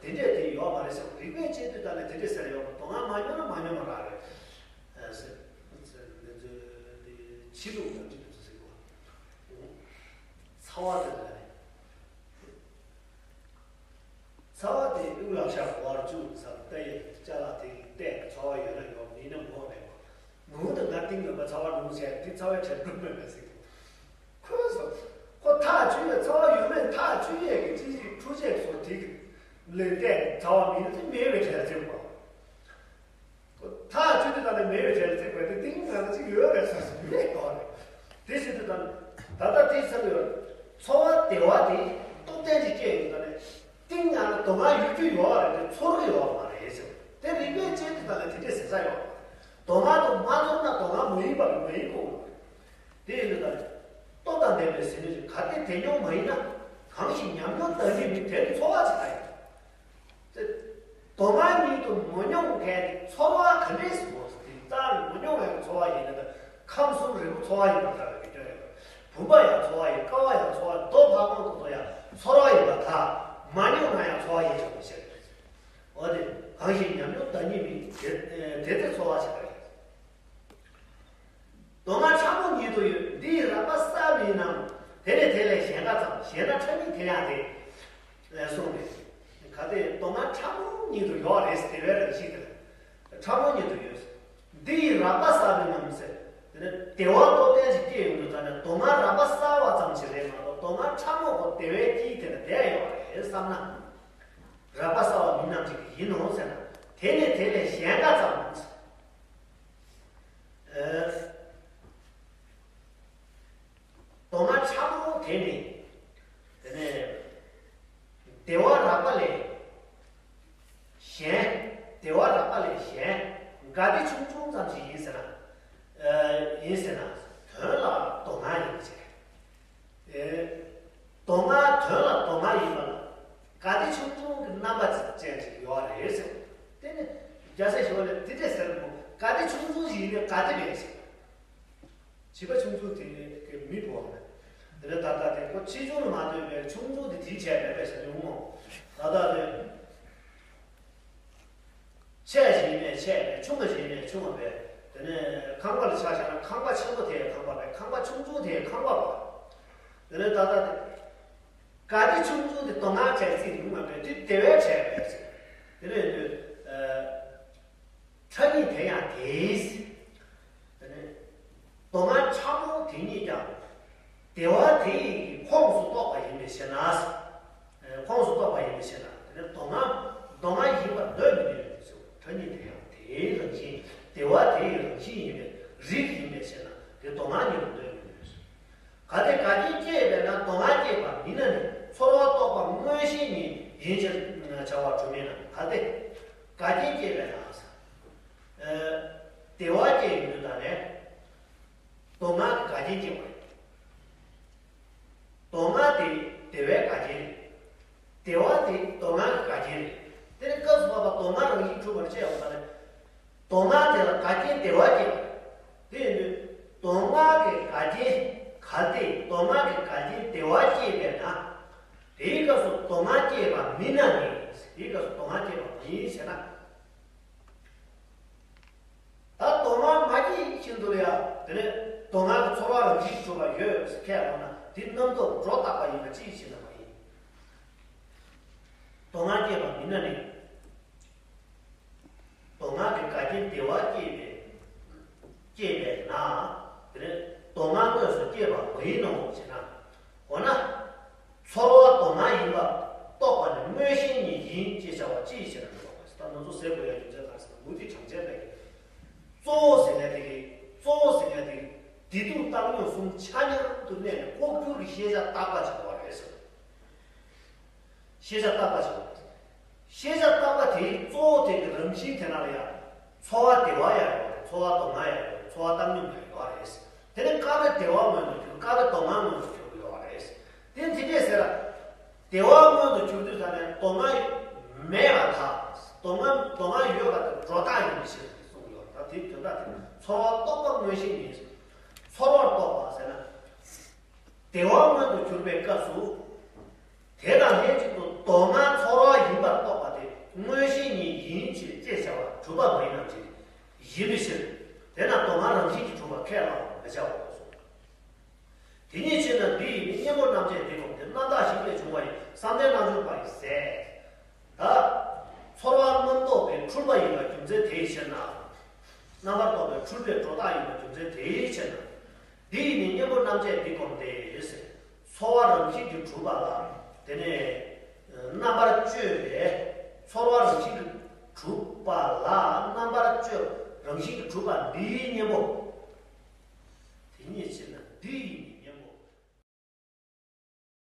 དེ་འདྲས་དེ་ཡོད་མ་རེད་ཟེར། རིགས་པས་དཔྱད་དུས་ད་ནི་དེ་འདྲས་ཟེར་ཡོད་མ། མདོ་སྔགས་མ་མྱོང་ན་མ་མྱོང་བ་རང་རེད་ཟེར། ཟེར་འདི་ཚོ་དེ་ཕྱི་ལུགས་ལ་འདྲི་དུས་ཚོད་ཟེར་གོ། ཚ་བ་དེ་ལ་ནི། ཚ་བ་དེ་དབུགས་ལག་ཤ་གོ་བར་བཅུག་ཟེར་ལྟ་ཡི་ཅ་ལག་དེ་གི་བལྟས་ཚ་བ་ཡོད་ན་ཡོད་མིན་ན་ངོ་མེད་པ། ངུ་དང་ང་གཏིང་ནང་པ་ཚ་བ་སྣུམ་བྱས་དེ་ཚ་བའི་གྲལ་འགྲོ་མེད་པ་ཟེར་གི། ཁོས་སོ། ཁོ་ཐག་ཆོད་ཡས་ཚ་བ་ཡོད་མེད་ཐག་ཆོད་ཡས་ཀྱི་ཅི་ཞིག་འཕྲུལ་ཆས་སོགས་དེ་གི་ལས་བལྟས་ཚ་བ་མིན་ན་དེ་མེད་པའི་གྲལ་འཛེགས་པ། ཐག་ཆོད་དུས་ད་ནི་མེད་པའི་གྲལ་ཚིག་པ་དེ་ཏིང་ང་ཚོ་གཅིག་ཡོད་རེད་ཟེར་སོང་མེད་དོ་རེད། དེ་བྱེད་དུས་ད་ནི་ད་ལྟ་དེ་ཚར་ཡོད། ཚོར་བ་བདེ་བ་དེ་སྟོབས་ལྡན་གྱི་སྐྱེ་ཡོད་ད་ནི་ཏིང་ང་ལ་མདོ་སྔགས་ཡོད་རྒྱུ་ཡོད་རེད་དེ་ཚོར་གི་ཡོད་མ་རེད་ཟེར། དེ་རིགས་པས་དཔྱད་དུས་ད་ནི་དེ་འདྲས་ཟེར་ས་ཡོད། མདོ་སྔགས་དང་མ་ཚོར་ན་མདོ་སྔགས་མ་ཡིན་པ་མ་ཡིན་གོ། དེ་ཡིན་དུས་ད་ནི་སྟོབས་དང་ལྡན་པའི་ཟིལ་གནོན་ཞིག་གལ་ཏེ་དེ་མྱོང་མ་ཡིན་ན། གང་ཞིག་ཉམས་མྱོང་བདག་ཉིད་མིན། དེ་ནི་ཚོར་བ་ཇི་ལྟར་ཡིན། དེ་མདོ་སྔགས་ཉིད་དུ་མ་མྱོང་མཁན་ཚོར་བ་ག་འདྲས་སུ་འོང་ཟེར་དེ་རྩ་ནས་མ་མྱོང་བའི་ཚོར་བ་ཡིན་ན། ཁམས་གསུམ་རིལ་པོ་ཚོར་བ་ཡིན་པར་ཐལ་བའི་སྐྱོན་ཡོད། བུམ་པ་ཡང་ཚོར་བ་ཡིན། ཀ་བ་ཡང་ཚོར་བ། རྡོ་ཕ་བོང་དུ་ཚོ་ཡང་ཚོར་བ་ཡིན་པར་ཐལ། མ་མྱོང་ན་ཡང་ཚོར་བ་ཡིན་ཆོག་པའི་ཕྱིར། འོ་དེ་གང་ཞིག་ཉམས་མྱོང་བདག་ཉིད་མིན། དེ་དེ་ཚེ་ཚོར་བ་ཇི་ལྟར་ཡིན། མདོ་སྔགས་ཕྲ་མོ་ཉིད་དུ་ཡོད། འདི་ཡི་རགས་པ་གསར་མིན་ནམ། དེ་ནི་དེ་ལས་གཞན་དགའ་ཙམ། ཞེ་ན་ཕྲ་མིན་དེ་ཡང་དེ། ལས་གསུངས་ནས། གལ་ཏེ་མདོ་སྔགས་ཕྲ་མོ་ཉིད་དུ་ཡོད་རེད། བདེ་བའི་རང་བཞིན་དེ་ལ་ཕྲ་མོ་ཉིད་དུ་ཡོད། འདི་ཡི་རགས་པ་གསར་མིན་ནམ་ཟེར། དེ་ནི་བདེ་བ་སྟོབས་ལྡན་ཞིག་སྐྱེ་ཡོང་དུས་ད་ནི་མདོ་སྔགས་རགས་པ་གསར་བ་ཙམ་ཞིག་རེད་མ་གཏོགས་མདོ་སྔགས་ཕྲ་མོ་གོ་བདེ་བའི་དཀྱིལ་དེ་ལ་བསྡད་ཡོད་རེད་བསམ་ན། རགས་པ་གསར་བ་མིན་ནམ་ཅིག་ཡིན་ནོ་ཟེར་ན། དེ་ནི་དེ་ལས་གཞན་དགའ་ཙམ། ཨ། མདོ་སྔགས་ཕྲ་མོ་དེ་ནི། དེ་ནས་བདེ་བ་རགས་པ་ལས་གཞན། བདེ་བ་རགས་པ་ལས་གཞན། དགའ་བདེ་ཆུང་ཆུང་ཙམ་ཞིག་ཡིན་ཟེར་ན། ཨ། ཡིན་ཟེར་ན་དོན་ལ་མདོ་སྔགས་ཡིན་པ་བྱས། ཨེ། མདོ་སྔགས་དོན་ལ་མདོ་སྔགས་ཡིན་པ་ལ། དགའ་བདེ་ཆུང་ཆུང་གི་རྣམ་པ་ཅན་ཅིག་ཡོད་རེད་ཟེར། དེ་ནི་རྒྱལ་སྲས་ཞི་བ་ལྷས་དེ་འདྲས་ཟེར་མོ། ག་དེ་ཆུང་ཆུང་ཞིག་ཡིན་ན་ག་དེ་བས་ཟེར། བྱིས་པ་ཆུང་ཆུང་དེ་གི་མི་བོ་མེད། དེ་ནས་ད་ལྟ་དེ་ཁོ་ཆེ་ཆུང་ལ་མ་ལྟོས་པའི་ཆུང་ཆུང་དེ་དེའི་བྱས་མེད་པས་ཟེར་ནས་འོང་མོ། ད་ལྟ་དེ། ཆེ་ཞིག་ཡིན་ནས་ཆེ་བས། ཆུང་བ་ཞིག་ཡིན་ནས་ཆུང་བ་བས། དེ་ནས་ཁང་པ་ལ་ཆ་བཞག་ན་ཁང་པ་ཆེན་པོ་དེ་ཡང་ཁང་པ་བས། ཁང་པ་ཆུང་ཆུང་དེ་ཡང་ཁང་པ་བ། དེ་ནས་ད་ལྟ་དེ། ག་དེ་ཆུང་ཆུང་དེ་མདོ་སྔགས་བྱས་ཚིག་ཉུང་བ་བས། དེ་དེ་བས་བྱས་པས་ཟེར། དེ་ནས་དུས། ཨ། ཕྲ་ཉིད་དེ་ཡང་དེས། དེ་ནས་མདོ་སྔགས་ཕྲ་མོ་དེ་ཉིད་ཀྱང་དེ་བ་དེ་ཡི་ཁོངས་སུ་གཏོགས་པ་ཡིན་པའི་ཕྱིར་ན། ཁོངས་སུ་གཏོགས་པ་ཡིན་པའི་ཕྱིར་ན། དེ་ནས་མདོ་སྔགས་མདོ་སྔགས་ཡིན་པར་འདོད་མི་ནུས་ཟེར། ཕྲ་ཉིད་དེ་ཡང་དེའི་རང་བཞིན། དེ་བ་དེ་ཡི་རང་བཞིན་ཡིན་པའི་རིགས་ཡིན་པའི་ཕྱིར་ན་དེ་མདོ་སྔགས་ཉིད་དུ་འདོད་མི་ནུས། གལ་ཏེ་འགལ་རྐྱེན་སྐྱེས་པས་ན་མདོ་སྔགས་སྐྱེས་པ་མིན་ན་ནི་ཚོར་བ་རྟོག་པ་མངོན་ཤེས་ཉིད་ཡིན་ཕྱིར་བྱ་བ་གྲུབ་མིན་ན། གལ་ཏེ་འགལ་རྐྱེན་སྐྱེས་པས་ན། ཨ། དེ་བ་སྐྱེས་ཡོང་དུས་ད་ནས་མདོ་སྔགས་ཀྱི་འགལ་རྐྱེན་སྐྱེས་པ་རེད། མདོ་སྔགས་དེ་དེ་བའི་འགལ་རྐྱེན་རེད། དེ་བ་དེ་མདོ་སྔགས་ཀྱི་འགལ་རྐྱེན་རེད། དེ་ནི་སྐབས་སུ་བབ་པ་མདོ་སྔགས་རང་བཞིན་གྲུབ་པར་བཤད་ཡོང་ད་ནས། མདོ་སྔགས་དེ་ལ་འགལ་རྐྱེན་དེ་བ་སྐྱེས་པ་རེད། དེ་ཡིན་དུས་མདོ་སྔགས་ཀྱི་འགལ་རྐྱེན། གལ་ཏེ་མདོ་སྔགས་ཀྱི་འགལ་རྐྱེན་དེ་བ་སྐྱེས་པས་ན། དེའི་སྐབས་སུ་མདོ་སྔགས་སྐྱེས་པ་མིན་ན་ནི། དེའི་སྐབས་སུ་མདོ་སྔགས་སྐྱེས་པ་མིན་ཟེར་ན། ད་མདོ་སྔགས་མ་སྐྱེས་བཞིན་དུ་ལ་ཡང་དེ་ནས་མདོ་སྔགས་ཀྱི་ཚོར་བ་རང་བཞིན་གྱིས་གྲུབ་པ་ཡོད་ཟེར་ཁས་ལོངས་ན། དེ་རྣམ་རྟོག་སྒྲོ་བཏགས་པ་ཡིན་པ་ཅིའི་ཕྱིར་ན་མ་ཡིན། མདོ་སྔགས་སྐྱེས་པ་མིན་ན་ནི། མདོ་སྔགས་ཀྱི་འགལ་རྐྱེན་དེ་བ་སྐྱེས་པས། སྐྱེས་པས་ན། དེ་ནས་མདོ་སྔགས་དངོས་སུ་སྐྱེས་པ་མ་ཡིན་ནོ་ཞེ་ན། འོ་ན། ཚོར་བ་མདོ་སྔགས་ཡིན་པ་རྟོགས་པ་ནི་མངོན་ཤེས་ཉིད་ཡིན་ཅེས་བྱ་བ་ཅིའི་ཕྱིར་ན་འགྲོ་བ་ཟེར། ད་ང་ཚོ་ཟེར་དགོས་ཡ་རྒྱུ་མཚན་གང་ཟེར་ན། མུ་སྟེགས་གྲངས་ཅན་པས་གཙོ་བོ་ཟེར་ཡ་དེ་གི། གཙོ་བོ་ཟེར་ཡ་དེ་གི་བདེ་སྡུག་བཏང་སྙོམས་གསུམ་ཆ་མཉམ་དུ་གནས་ནས་ལྐོག་གྱུར་གྱི་ཤེས་བྱ་བཏགས་པ་བྱ་བ་རེད་ཟེར། ཤེས་བྱ་བཏགས་པ་བྱ་བ། ཤེས་བྱ་བཏགས་པ་དེའི་གཙོ་བོ་དེ་གི་རང་བཞིན་དེ་ན་ལ་ཡང་ཚོར་བ་བདེ་བ་ཡང་ཡོད་རེད། ཚོར་བ་སྡུག་བསྔལ་ཡང་ཡོད་རེད། ཚོར་བ་བཏང་སྙོམས་ཡང་ཡོད་རེད། དེ་ནི་སྐབས་རེ་བདེ་བ་མངོན་དུ་གྱུར། སྐབས་རེ་སྡུག་བསྔལ་མངོན་དུ་གྱུར་གྱི་ཡོད་རེད། དེ་འདི་འདྲས་ཟེར་ལ། བདེ་བ་མངོན་དུ་གྱུར་དུས་ད་ནས་སྡུག་བསྔལ་མེད་པར་ཐལ། སྡུག་བསྔལ་སྡུག་བསྔལ་ཡོད་པ་དེ་སྒྲོ་བཏགས་ཡིན་པའི་ཕྱིར་ཟེར་གསུངས་ཡོད་རེད། ད་དེའི་དོན་དག་དེ་ཚོར་བ་རྟོག་པ་མངོན་ཤེས་ཉིད། ཚོར་བར་རྟོག་པ་ཟེར་ན། བདེ་བ་མངོན་དུ་གྱུར་པའི་སྐབས་སུ། དེ་དང་ལྷན་ཅིག་ཏུ་མདོ་སྔགས་ཚོར་བ་ཡིན་པར་རྟོགས་པ་དེ་མངོན་ཤེས་ཉིད་ཡིན་ཞེས་དཔྱད་བྱ་བ་གྲུབ་པ་མ་ཡིན་ནམ་ཞེ་ན། ཡིན་པའི་ཕྱིར། དེས་ན་མདོ་སྔགས་རང་བཞིན་གྱིས་གྲུབ་པ་ཁས་བླངས་པར་མི་བྱའོ་གསུངས། དེ་ཉིད་ཕྱིར་ན་འདི་ཡིས་ནི་གཉེན་པོ་རྣམ་བཅད་འདི་སྒོམ་སྟེ། རྣམ་དག་ཞིང་ལས་བྱུང་བ་ཡི་བསམ་གཏན་རྣལ་འབྱོར་པ་ཡི་ཟས། ད། ཚོར་བ་རྣམ་རྟོག་པའི་འཁྲུལ་པ་ཡིན་པ་རྒྱུ་མཚན་དེའི་ཕྱིར་ན། རྣམ་པར་རྟོག་པའི་འཁྲུལ་པའི་སྒྲོ་བཏགས་ཡིན་པ་རྒྱུ་མཚན་དེའི་ཕྱིར་ན། འདི་ཡིས་ནི་གཉེན་པོ་རྣམ་བཅད་འདི་སྒོམ་སྟེ། ཚོར་བ་རང་བཞིན་གྱིས་གྲུབ་པ་ལ། དེ་ནས་རྣམ་པར་དཔྱོད་པས། ཚོར་བ་རང་བཞིན་གྱིས་གྲུབ་པ་ལ་རྣམ་པར་དཔྱོད། རང་བཞིན་གྱིས་གྲུབ་པ་འདིའི་གཉེན་པོ། དེ་ཉིད་ཕྱིར་ན་འདི་ཡིས་ནི།